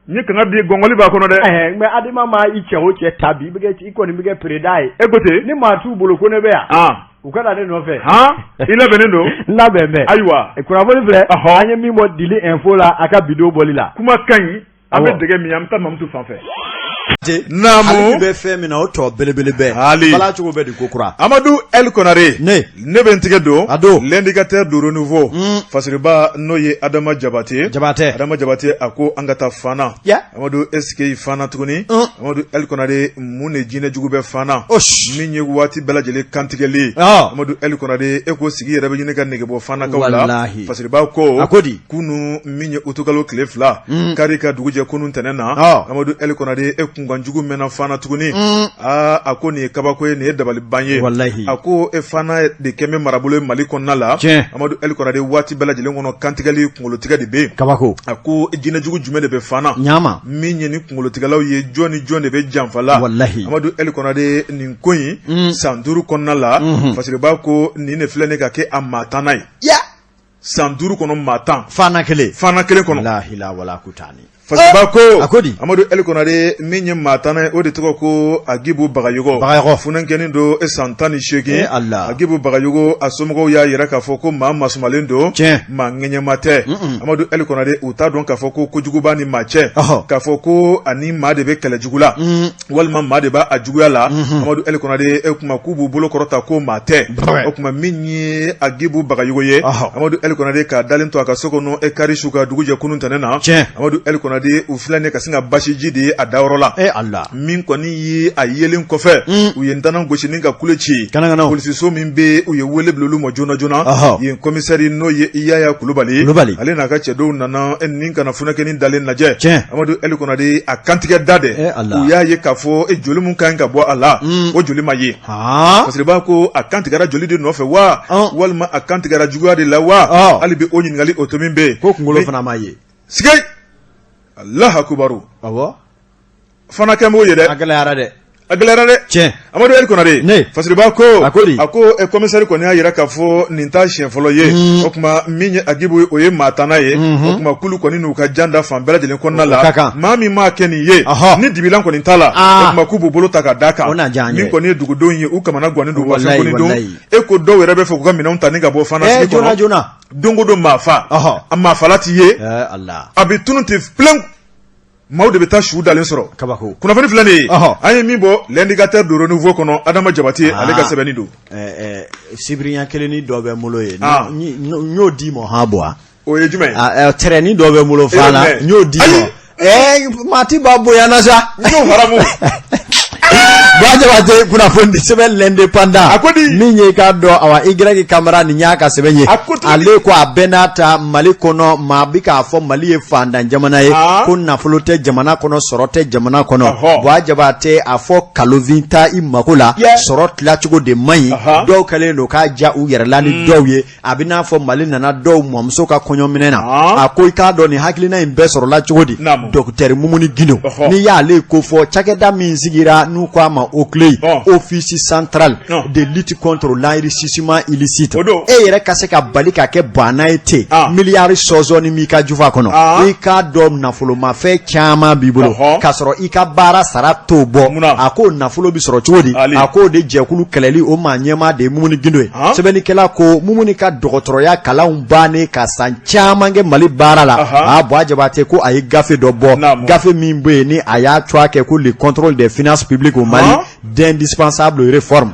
N ye kangari di ye, gɔngɔli b'a kɔnɔ dɛ. Ɛɛ, mais ADEMA ma i cɛ o cɛ ta bi, i bɛ kɛ, i kɔni bɛ kɛ président ye. E ko ten. Ni maa t'u bolo ko ne bɛ yan. U ka na ne nɔfɛ. Han, i labɛnnen don? N labɛn bɛ. Ayiwa. Kunnafoni filɛ. An ye min bɔ Dili info la, a ka vidéo bɔli la. Kuma ka ɲi. An bɛ dɛgɛ min, an bɛ taa Mamutu fan fɛ. Naamu. Hali bɛ fɛn min na, o tɔ belebele bɛɛ. Hali. Bala cogo bɛ di ko kura. Amadu El Konare. Ne. Ne bɛ n tigɛ don. A don. L'indicateur du renouveau. Fasiriba n'o ye Adama Jabate. Jabate. Adama Jabate a ko an ka taa Fana. Ya. Amadu, est-ce que Fana tuguni. Amadu El Konare, mun de jinɛ jugu bɛ Fana? Min ye waati bɛɛ lajɛlen kantigɛli ye. Amadu El Konare, e ko sigi yɛrɛ bɛ ɲini ka nege bɔ Fanakaw la. Walahi. Fasiriba ko. A ko di? Kunun min ye utukalo tile 2 kari ka dugujɛ kunun ntɛnɛn na, Amadu El Konare, e kunkanjugu mɛnna Fana tuguni. Aa, a ko nin ye kabako ye, nin ye dabaliban ye. Walahi. A ko e Fana de kɛlen bɛ marabolo ye Mali kɔnɔna la. Tiɲɛ. Amadu El Konare, waati bɛɛ lajɛlen kɔnɔ kantigɛli, kunkolotigɛ de bɛ yen. Kabako. A ko jinɛjugu jumɛn de bɛ Fana? Ɲama. Min ye ni kunkolotigɛlaw ye, jɔn ni jɔn de bɛ janfa la? Walahi. Amadu El Konare, nin ko in san 5 kɔnɔna la, Fasiriba ko nin de filɛ nin ka kɛ a maa 10nan ye. Ya. San 5 kɔnɔ maa 10. Fana kelen. Fana kelen kɔnɔ. Lahila wala kutani. Fasiriba ko. A ko di? Amadu El Konare, min ye maa 10nan ye, o de tɔgɔ ko Agibu Bagayogo. Bagayogo. Funankɛnin don, san 18. Eh Allah. Agibu Bagayogo, a somɔgɔw y'a yira k'a fɔ ko maa masumalen don. Tiɲɛ. Maa ŋɛɲɛma tɛ. Amadu El Konare, u t'a dɔn k'a fɔ ko kojugu b'a ni maa cɛ. Ɔhɔ. K'a fɔ ko a ni maa de bɛ kɛlɛ jugu la. Walima maa de b'a a juguya la. Amadu El Konare, e kuma k'u b'u bolo kɔrɔta ko maa tɛ. O tuma min ye Agibu Bagayogo ye, Amadu El Konare, k'a dalen to a ka so kɔnɔ e kari su ka dugujɛ kunun ntɛnɛn na. Amadu El Konare, u filɛ ka sin ka basiji de ye a dayɔrɔ la. E Allah. Min kɔni ye a yelen kɔfɛ, u ye ntanan gosi ni ka kule ci. Polisiso min bɛ, u ye wele bila olu ma joona joona. Yen komisɛri n'o ye Yaya Kulubali, ale n'a ka cɛdenw nana ni ka na funankɛnin dalen lajɛ. Amadu El Konare, a kantigɛ da dɛ, u y'a ye k'a fɔ e joli min kan ka bɔ a la, o joli ma ye. Fasiriba ko a kantigɛra joli de nɔfɛ wa, walima a kantigɛra juguya de la wa? Hali bi o ɲininkali o tomi bɛ yen. Ko kunkolo fana ma ye. Sigi Alahu akubaru. Awɔ. Fana kɛ m'o ye dɛ. A gɛlɛyara dɛ. A gɛlɛyara dɛ. Tiɲɛ. Amadu El Konare. Ne. Fasiriba ko. A ko di? A ko commissaire kɔni y'a jira k'a fɔ nin t'a siɲɛ fɔlɔ ye. O tuma min ye Agibu ye, o ye maa tanna ye. O tuma k'olu kɔni n'u ka jan da fan bɛɛ lajɛlen kɔnɔna la. O ka kan. Maa min m'a kɛ nin ye. Ni dibilan kɔni t'a la. O tuma k'u b'u bolo ta ka d'a kan. O na diya an ye. Min kɔni ye dugudenw ye, u kamana gannen don. Wa fɛn Walayi, kɔni don. walayi. E ko dɔw yɛrɛ bɛ fɛ k'u ka minɛnw ta ni ka bɔ fana sigi kɔnɔ. Joona joona. Don o don maa fa. A maa fala t'i ye. Ala. A bɛ tunun ten filen. Maaw de bɛ taa su dalen sɔrɔ. Kabako. Kunnafoni filɛ nin ye. An ye min bɔ L'Indicateur du Renouveau kɔnɔ, Adama Jabate ale ka sɛbɛnni don. Sibirinya kelennin dɔ bɛ n bolo yen. N y'o d'i ma han Buwa. O ye jumɛn ye? Tɛrɛnin dɔ bɛ n bolo fana, n y'o d'i ma. Ɛɛ maa ti ba bonya na sa. N y'o haramu. Buwa Jabate, kunnafoni sɛbɛn L'Indépendant. A ko di? Min ye i k'a dɔn, awa, Y Kamara nin y'a ka sɛbɛn ye. A ko cogo di? Ale ko a bɛɛ n'a ta, Mali kɔnɔ, maa bi k'a fɔ Mali ye fantan jamana ye. Ko nafolo tɛ jamana kɔnɔ, sɔrɔ tɛ jamana kɔnɔ. Buwa Jabate, a fɔ kalofin ta i mako la. Sɔrɔ tilacogo de man ɲi. Dɔw kɛlen don k'a ja u yɛrɛ la ni dɔw ye. A bɛ n'a fɔ Mali nana dɔw mɔmuso ka kɔɲɔminɛ na. A ko i k'a dɔn nin hakilina in bɛɛ sɔrɔla cogo di? Docteur Mumuni Gindo, n'i y'ale ko fɔ, cakɛda min sigira n'u ko a ma OCLEI, Office central de lutte contre l'enrichissement illicite, e yɛrɛ ka se ka bali ka kɛ baana ye ten, miliyari sɔsɔni b'i ka jufa kɔnɔ, i k'a dɔn nafolomafɛn caman b'i bolo k'a sɔrɔ i ka baara sara t'o bɔ. A ko nafolo bɛ sɔrɔ cogo di? A k'o de jɛkulu kɛlɛli, o maa ɲɛmaa de ye Mumuni Gindo ye. Sɛbɛnnikɛla ko Mumuni ka dɔgɔtɔrɔya kalanw bannen ka san caman kɛ Mali baara la, a Buwa Jabate ko a ye gafe dɔ bɔ, gafe min bɛ yen ni a y'a tɔgɔ kɛ ko Le contrôle des finances publiques au Mali, d'indispensables réformes.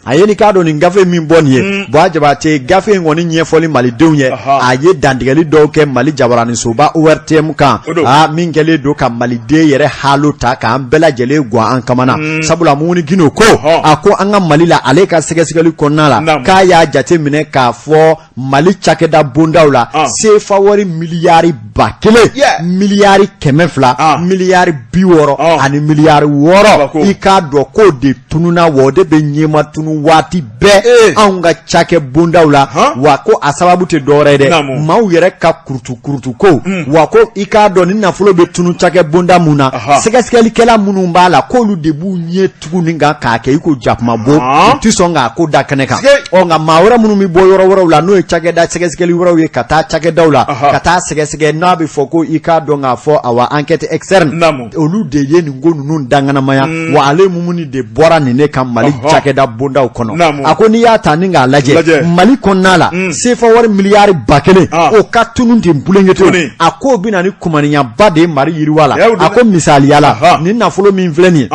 A ye ni k'a dɔn nin gafe min bɔ nin ye, Buwa Jabate, gafe in kɔni ɲɛfɔli malidenw ye, a ye dantigɛli dɔw kɛ Mali jabaraninsoba ORTM kan, aa min kɛlen don ka maliden yɛrɛ halo ta k'an bɛɛ lajɛlen gan an kamana. Sabula Mumuni Gindo ko, a ko an ka Mali la, ale ka sɛgɛsɛgɛli kɔnɔna la, k'a y'a jate minɛ k'a fɔ Mali cakɛda bondaw la, sefa wari miliyari 1000, miliyari 200, miliyari 60 ani miliyari 6, i k'a dɔn k'o de tununna, wa o de bɛ ɲɛma tunu waati bɛɛ anw ka cakɛ bondaw la. Wa ko a sababu tɛ dɔwɛrɛ ye dɛ, maaw yɛrɛ ka kurutu kurutu ko. Wa ko i k'a dɔn ni nafolo bɛ tunu cakɛ bonda mun na, sɛgɛsɛgɛlikɛla minnu b'a la, k'olu de b'u ɲɛ tugu nin kan k'a kɛ i ko jakumabo, u tɛ sɔn k'a ko da kɛnɛ kan. Ɔ nka maa wɛrɛ minnu bɛ bɔ yɔrɔ wɛrɛw la, n'o ye cakɛda sɛgɛsɛgɛli wɛrɛw ye, ka taa cakɛdaw la ka taa sɛgɛsɛgɛ, n'a bɛ fɔ ko i k'a dɔn k'a fɔ awa enquête externe, olu de ye nin ko ninnu danganamaya. Wa ale Mumuni de bɔra nin ne kan Mali cakɛda bondaw kɔnɔ. A ko n'i y'a ta ni k'a lajɛ Mali kɔnɔna la, sefa wari miliyari 1000, o ka tunun ten bulenkete, a k'o bɛ na ni kumaniyaba de ye Mali yiriwa la. A ko misaliya la, nin nafolo min filɛ nin ye,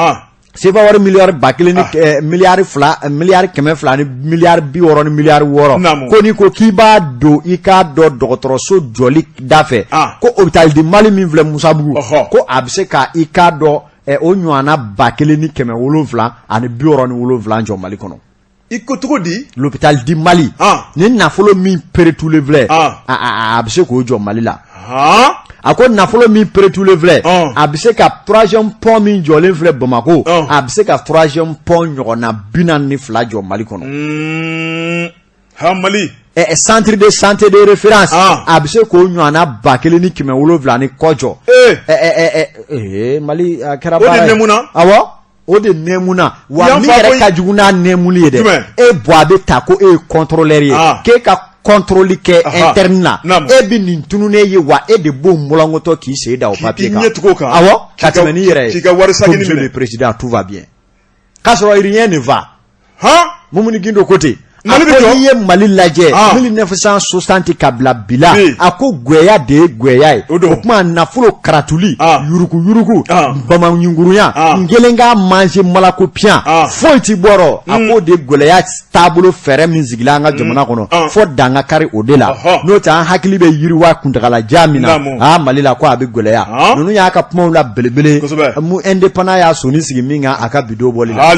sefa wari miliyari 1000 ni miliyari 2, miliyari 200 ni miliyari 60 ni miliyari 6, ko n'i ko k'i b'a don i k'a dɔn dɔgɔtɔrɔso jɔli da fɛ, ko hôpital du Mali min filɛ Musabugu, ko a bɛ se ka i k'a dɔn o ɲɔgɔnna 1767 jɔ Mali kɔnɔ. I ko cogo di? L'hôpital du Mali, ni nafolo min peretulen filɛ, a bɛ se k'o jɔ Mali la. A ko nafolo min peretulen filɛ, a bɛ se ka troisième pont min jɔlen filɛ Bamakɔ, a bɛ se ka troisième pont ɲɔgɔnna 42 jɔ Mali kɔnɔ. Ha Mali. Centre de santé de référence, a bɛ se k'o ɲɔgɔnna 1700 ni kɔ jɔ. Mali a kɛra baara ye. O de nɛmuna. Awɔ, o de nɛmuna. Wa min yɛrɛ ka jugu n'a nɛmuli ye dɛ, e bɔ a bɛ ta ko e ye contrôleur ye, k'e ka contrôle kɛ interne la, e bɛ nin tununnen ye, wa e de b'o mɔlɔnkɔtɔ k'i sen da o papier kan. K'i ɲɛ tugu o kan. Awɔ, ka tɛmɛ n'i yɛrɛ ye. K'i ka wari sagini minɛ. Monsieur le président, tout va bien. K'a sɔrɔ rien ne va. Mumuni Gindo ko ten. A ko n'i ye Mali lajɛ 1960 ka bila bi la, a ko gwɛya de ye gwɛya ye. O tuma nafolo karatuli, yuruku yuruku, bamaɲungurunya, n kelen ka manger malako piyan, foyi ti bɔrɔ. A k'o de gwɛlɛya taabolo fɛɛrɛ min sigila an ka jamana kɔnɔ, fo dan ka kari o de la. N'o tɛ, an hakili bɛ yiriwa kuntagalajan min na, aa Mali la, ko a bɛ gwɛlɛya. Ninnu y'a ka kumaw la belebele mu Indépendant y'a sɔnni sigi min kan a ka bidon bɔli la.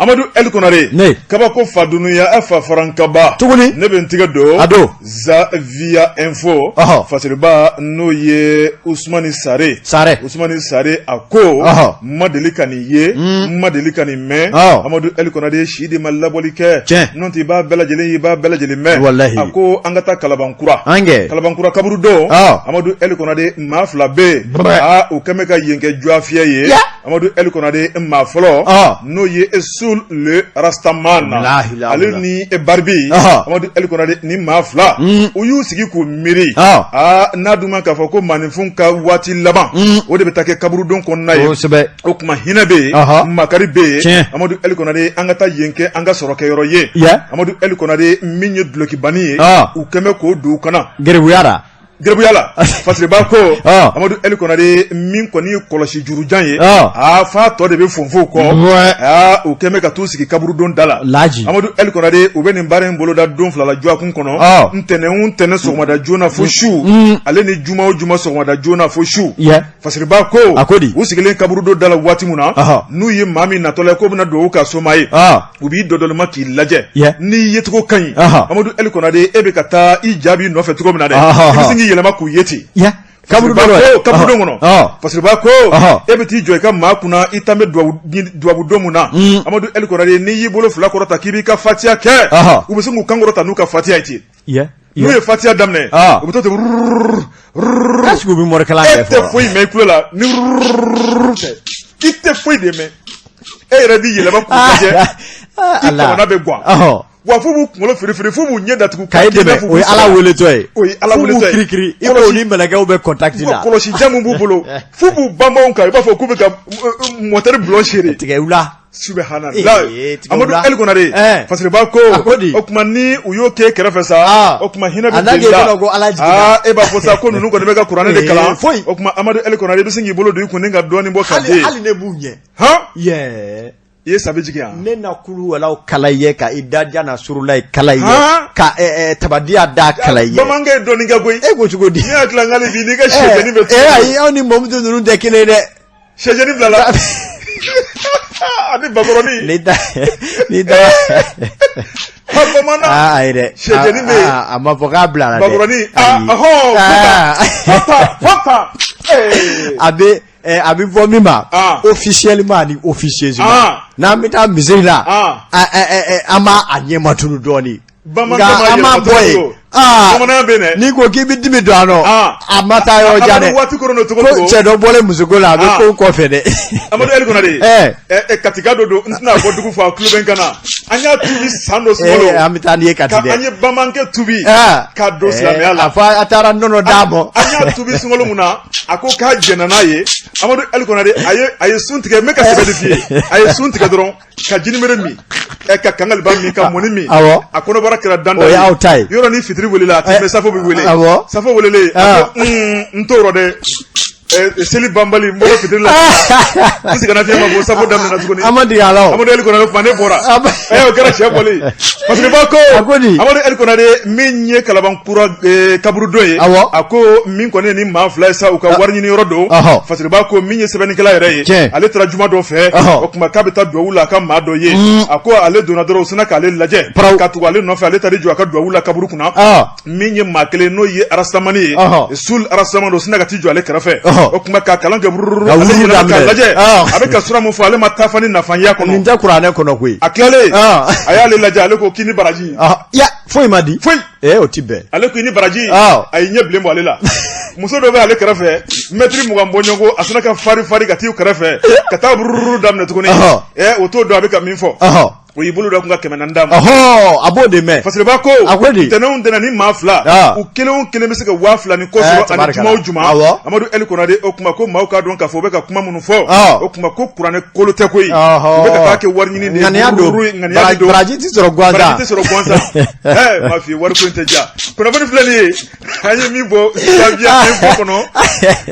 Amadu El Konare ne kabako fa dunuya e fa farankaba tuguni ne bɛ n tigɛ don a don Zavia Info ɔhɔ fasiriba n'o ye Usumani Sare Sare Usumani Sare a ko ɔhɔ n ma deli ka nin ye n ma deli ka nin mɛn Ɔ. Amadu El Konare si de ma labɔli kɛ Tiɲɛ. n'o tɛ i b'a bɛɛ lajɛlen ye i b'a bɛɛ lajɛlen mɛn Walahi. a ko an ka taa Kalabankura an kɛ Kalabankura kaburudo Ɔ. Amadu El Konare maa fila bɛ yen Brɛ. aa u kɛn bɛ ka yen kɛ jɔafiyɛ ye Ya. Amadu El Konare maa fɔlɔ Ɔ. n'o ye Sul le Rastaman Walahi la ale wala. ni Barbie Ɔhɔ. Amadu El Konare ni maa fila u y'u sigi k'u miiri Ɔ. aa n'a dun ma k'a fɔ ko maaninfin ka waati laban o de bɛ taa kɛ kaburudon kɔnɔna ye kosɛbɛ o tuma hinɛ bɛ yen Ɔhɔ. makari bɛ yen Tiɲɛ. Amadu El Konare an ka taa yen kɛ an ka sɔrɔ kɛyɔrɔ ye Ya. Amadu El Konare min ye dulɔkibani ye Ɔ. u kɛn bɛ k'o don u kan na geribuya la geribuya la fasiriba ko Ɔ. Amadu El Konare min kɔni ye kɔlɔsi jurujan ye Ɔ. aa f'a tɔ de bɛ fonfo kɔ Ouais. aa u kɛn bɛ ka t'u sigi kaburudon da la Laji. Amadu El Konare u bɛ nin baara in boloda don fila la dɔgɔkun kɔnɔ Ɔ. ntɛnɛn o ntɛnɛn sɔgɔmada joona fo su ale ni juma o juma sɔgɔmada joona fo su Yɛ. fasiriba ko A ko di? u sigilen kaburudon da la waati min na Ɔhɔ. n'u ye maa min natɔla ye k'o bɛna dugawu k'a soma ye Ɔ. u b'i dɔdɔlima k'i lajɛ Yeah. n'i yecogo ka ɲi Ɔhɔ. Amadu El Konare e bɛ ka taa i jaabi nɔfɛ cogo min na dɛ Ɔhɔ. i bɛ sin k'i yɛlɛma k'u ye ten Ya. Kaburudon ko kaburudon kɔnɔ Ɔ. fasiriba ko Ɔhɔ. e bɛ t'i jɔ i ka maa kunna i tan bɛ duwawu don mun na Amadu El Konare n'i y'i bolo fila kɔrɔta k'i b'i ka fatiya kɛ Ɔhɔ. u bɛ sin k'u kan kɔrɔta n'u ka fatiya ye ten Ya. n'u ye fatiya daminɛ Ah. u bɛ to ten rrrr Est-ce que u bɛ morikalan e kɛ tɛ fɔlɔ? foyi mɛn i tulo la ni rrrr tɛ i tɛ foyi de mɛn e yɛrɛ b'i yɛlɛma k'u lajɛ i kamana bɛ gan Ɔhɔ. wa f'u b'u kunkolo firifiri f'u b'u ɲɛ datugu Ka e dɛmɛ o ye Ala weletɔ ye. O ye Ala F'u b'u weletɔ ye. kirikiri i Kɔlɔsi- k'o ni mɛlɛkɛw bɛ contact la. kɔlɔsijan min b'u bolo f'u b'u banban u kan i b'a fɔ k'u bɛ ka mɔtɛri bulon seere Tigɛ u la. subhanallah Eh, tigɛ u Amadu la. El Konare Eh. fasiriba ko A ko di? o tuma ni u y'o kɛ kɛrɛfɛ sa Ah. o tuma hinɛ A bɛ n'a deli k'e la kɔnɔ ko Ala jiginna. aa e b'a fɔ sa ko ninnu kɔni bɛ ka kuranɛ de Eh, kalan foyi. o tuma Amadu El Konare i bɛ sin k'i bolo don i kun ni ka dɔɔnin bɔ ka Hali di hali ne b'u ɲɛ. han Yɛ. i ye sabi jigin yan Ne na kulu walaw kala ye ka i daja na surula ye kala ye Han? ka tabadiya da kala ye. bamanankɛ ye dɔɔnin kɛ koyi E ko cogo di? ne hakili la n k'ale bi n'i ka sɛjɛni bɛ Ayi aw ni Mamutu ninnu tɛ kelen ye dɛ. sɛjɛni bila la ani bakɔrɔni Ni da ni da. ha bamanan Aa ayi dɛ. Sɛjɛni bɛ yen. Aa, A ma fɔ k'a bila la dɛ. bakɔrɔni aa Ayi. ɔhɔn Ah. fɔta fɔta ee A bɛ a bɛ fɔ min ma Ah. officiellement ani officieusement Ah. n'an bɛ taa misiri la Ah. an b'a a ɲɛmatunu dɔɔnin Bamanan nka ma an m'a yɛlɛma bɔ yen cogo. aa Bamananya bɛ yen dɛ. n'i ko k'i bɛ dimi don a nɔ Ah. a ma taa yɔrɔ jan Amadu dɛ waati koron don cogo ko cogo. cɛ dɔ bɔlen musoko la a bɛ Ah. ko kɔfɛ dɛ Amadu El Konare Ɛɛ. ɛ Katika dɔ don n tɛna fɔ dugu fɔ a tulo bɛ n kan na an y'a tubi san dɔ sunkalo Ee, an bɛ taa n'i ye Kati ka dɛ an ye bamanankɛ tubi Ah. ka don silamɛya la a fɔ a taara nɔnɔ d'a ma an y'a tubi sunkalo mun na a ko k'a jɛnna n'a ye Amadu El Konare a ye sun tigɛ n bɛ ka sɛbɛ de f'i ye a ye sun tigɛ dɔrɔn ka jinimere min ka kangaliba min ka mɔni min Awɔ. a kɔnɔbara kɛra danda O y'aw ta ye. yɔrɔ ni fitiri welela a ti mɛn safo bɛ wele Awɔ. safo welelen a Ah. ko n t'o rɔ dɛ seli banbali n bɔra fitiri la n seginna fiɲɛ ma bɔ safo daminɛna tuguni an ma dege a la o Amadu El Konare kuma ne bɔra A ma- o kɛra cɛ bɔlen ye parce que ba ko A ko di? Amadu El Konare min ye Kalabankura kaburudon ye Awɔ. a ko min kɔni ye ni maa fila ye sa u ka wari ɲini yɔrɔ don Ɔhɔ. Fasiriba ko min ye sɛbɛnnikɛla yɛrɛ ye Tiɲɛ. ale taara juma dɔ fɛ Ɔhɔ. o tuma k'a bɛ taa duwawu la a ka maa dɔ ye a ko ale donna dɔrɔn u sinna k'ale lajɛ Paraw. ka tugu ale nɔfɛ ale taara i jɔ a ka duwawu la kaburu kunna Ah. min ye maa kelen n'o ye arasitamani ye Ɔhɔ. Sul arasitaman don sinna ka t'i jɔ ale kɛrɛfɛ Ɔhɔ. o tuma k'a kalan kɛ bururu Ka ale wuru yɛlɛma k'a daminɛ. lajɛ Ɔhɔ. a bɛ ka sura mun fɔ ale ma taa fa ni nafa y'a nin kɔnɔ tɛ kuranɛ kɔnɔ koyi a tilalen Ah. a y'ale lajɛ ale ko k'i ni baraji Ah, ya foyi ma di foyi ee o ti bɛn ale ko i ni baraji Ah. a y'i ɲɛ bilen bɔ ale la muso dɔ bɛ ale kɛrɛfɛ mɛtiri 20 bɔɲɔgɔnko a sinna ka fari fari ka t'i kɛrɛfɛ ka taa bururu daminɛ tuguni Ɔhɔ. o t'o dɔn a bɛ ka min fɔ ɔhɔ o y'i bolo da kun ka 400 d'a ma ɔhɔ a b'o de mɛn Fasiriba ko A ko di? ntɛnɛn o ntɛnɛn ni maa fila Ah. u kelen o kelen bɛ se ka 2000 ni kɔ Eh, sɔrɔ ani tabarikala. juma o juma Awɔ. Amadu El Konare o tuma ko maaw k'a dɔn k'a fɔ u bɛ ka kuma minnu fɔ Ah. o tuma ko kuranɛ kolo tɛ koyi Ɔhɔ. u bɛ ka taa kɛ wari ɲini de ye ŋaniya don bururu ye, ŋaniya de don baraji ti sɔrɔ gansan baraji tɛ sɔrɔ gansan ɛ maa f'i ye wari ko in tɛ diya kunnafoni filɛ nin ye an ye min bɔ Zavia Info kɔnɔ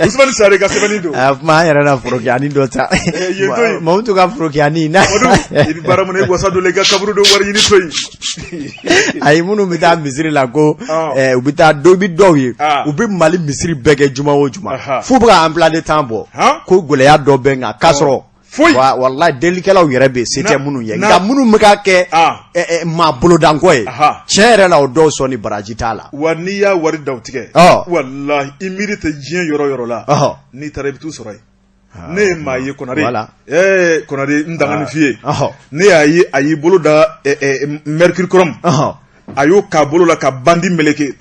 Usumani Sare ka sɛbɛnni don A kuma an yɛrɛ na forokiyani dɔ ta yen to yen. Mamutu ka forokiyani na Amadu i bɛ baara mun na i wasa don la i ka kaburu don wari ɲini to yen ayi minnu bɛ taa misiri la ko Ɔ. u bɛ taa dɔ bɛ dɔw ye Ah. u bɛ Mali misiri bɛɛ kɛ juma o juma Aha. f'u bɛ ka emploi de temps bɔ Han? ko gɛlɛya dɔ bɛ n kan k'a sɔrɔ Foyi. Wa walahi delikɛlaw yɛrɛ bɛ yen se tɛ minnu ye nka minnu bɛ k'a kɛ maa bolodankɔ ye tiɲɛ yɛrɛ la o dɔw sɔn ni baraji t'a la. Wa n'i y'a wari da u tigɛ walahi i miiri tɛ diɲɛ yɔrɔ yɔrɔ la n'i taara i bɛ t'u sɔrɔ yen. Ne ye maa ye Konare ɛɛ Konare n danga nin f'i ye ne y'a ye a y'i bolo da mercurochrome a y'o k'a bolo la ka bandi meleke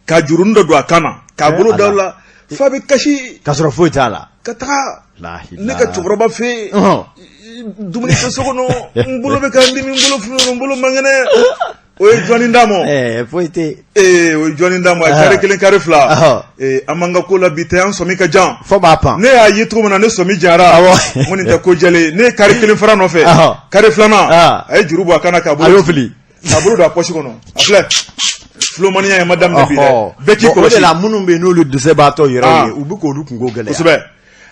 ka jurunin dɔ don a kan na k'a bolo da la f'a bɛ kasi k'a sɔrɔ foyi t'a la ka taga ne ka cɛkɔrɔba fɛ yen dumuni tɛ so kɔnɔ n bolo bɛ ka n dimi n bolo fununna n bolo man kɛnɛ o ye jɔnni d'a ma foyi tɛ ee o ye jɔnni d'a ma kari kelen kari fila an b'an ka ko la bi tɛ an sɔmi ka jan fo b'a pan ne y'a ye cogo min na ne sɔmi jara n ko nin tɛ ko jɛlen ne ye kari kelen fara nɔfɛ kari filanan a ye juru bɔ a kan na k'a bolo a y'o fili k'a bolo don a pɔsi kɔnɔ a filɛ filomaniya in ma daminɛ bi dɛ bɛɛ k'i kɔlɔsi o de la minnu bɛ yen n'olu dɛsɛbaatɔ yɛrɛ ye u bɛ k'olu kunko gɛlɛya kosɛbɛ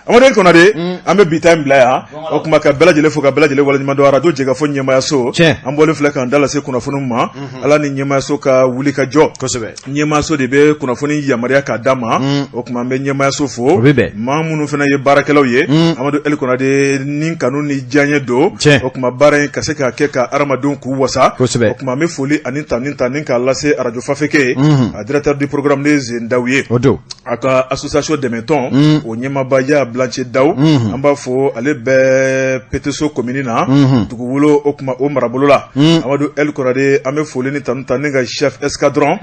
Amadu Konare an bɛ bi ta in bila yan o tuma ka bɛɛ lajɛlen fo ka bɛɛ lajɛlen waleɲuman dɔn arajo jɛkafɔ ɲɛmaayaso an bɔlen filɛ k'an da lase kunnafoni ma ala ni ɲɛmaayaso ka wuli ka jɔ kosɛbɛ ɲɛmaayaso de bɛ kunnafoni yamaruya k'a d'an ma o tuma an bɛ ɲɛmaayaso fo maa minnu fana ye baarakɛlaw ye Amadu El Konare ni kanu ni diyaɲɛ don o tuma baara in ka se ka kɛ ka hadamadenw k'u wasa kosɛbɛ o tuma an bɛ foli ani tanuni ta ni k'a lase arajo Fafeke a directeur du programme ne Zen Daw ye o don a ka association dɛmɛtɔn o ɲɛmaaba ya Blanche Daw an b'a fo ale bɛ Peteso commune na Duguwolo o tuma o marabolo la Amadu El Konare an bɛ foli ni tanu ta ni ka chef escadron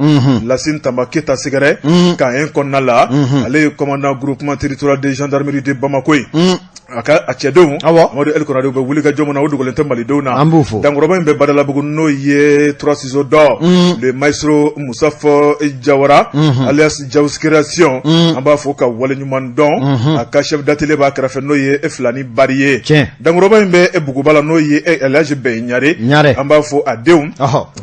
Lasine Tanba Keyita sɛgɛrɛ camp 1 kɔnɔna la ale ye commandant groupement territorial de gendarmerie de Bamako ye a ka a cɛdenw Amadu El Konare u bɛ wuli ka jɔ min na o dogolen tɛ malidenw na an b'u fo dankɔrɔba in bɛ Badalabugu n'o ye trois ciseaux d'or le maestro Musafa Jawara alias Jawus Création an b'a fo ka waleɲuman dɔn a ka chef d'atelier b'a kɛrɛfɛ n'o ye e Filani Bari ye dankɔrɔba in bɛ Buguba la n'o ye Elhaji Bɛn Ɲare an b'a fo a denw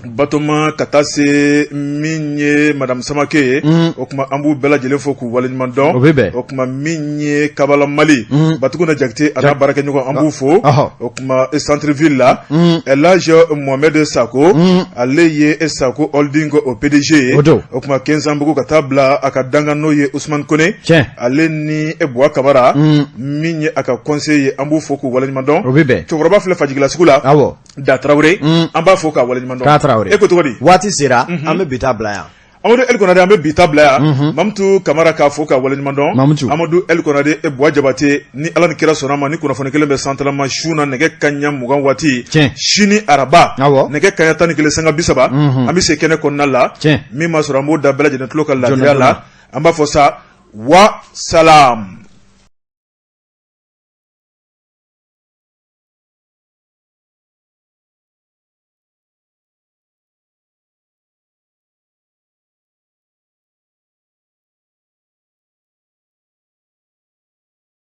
Batoma ka taa se min ye madame Samake ye o tuma an b'u bɛɛ lajɛlen fo k'u waleɲuman dɔn o bɛ bɛn o tuma min ye Kabala Mali Batuguna Jakite a n'a baarakɛɲɔgɔn an b'u fo o tuma centre ville la Elhaji Mohamed Sako ale ye Sako Holding o PDG ye o tuma Kɛnzanbugu ka taa bila a ka dankan n'o ye Usumani Kone ale ni Buwa Kamara min ye a ka conseiller ye an b'u fo k'u waleɲuman dɔn o bɛ bɛn cɛkɔrɔba filɛ Fajigila sugu la Da Tarawele an b'a fo k'a waleɲuman dɔn k'a Tarawele e ko cogo di waati sera an bɛ bi ta bila yan Amadu El Konare an bɛ bi ta bila yan Mamutu Kamara k'a fo k'a waleɲuman dɔn Mamutu Amadu El Konare e Buwa Jabate ni Ala ni kira sɔnna ma ni kunnafoni kelen bɛ santalama su na nɛgɛ kanɲɛ 20 waati sini araba nɛgɛ kanɲɛ 11:30 an bɛ se kɛnɛ kɔnɔna la min b'a sɔrɔ an b'o da bɛɛ lajɛlen tulo kan laadiriya la an b'a fɔ sa wa salam.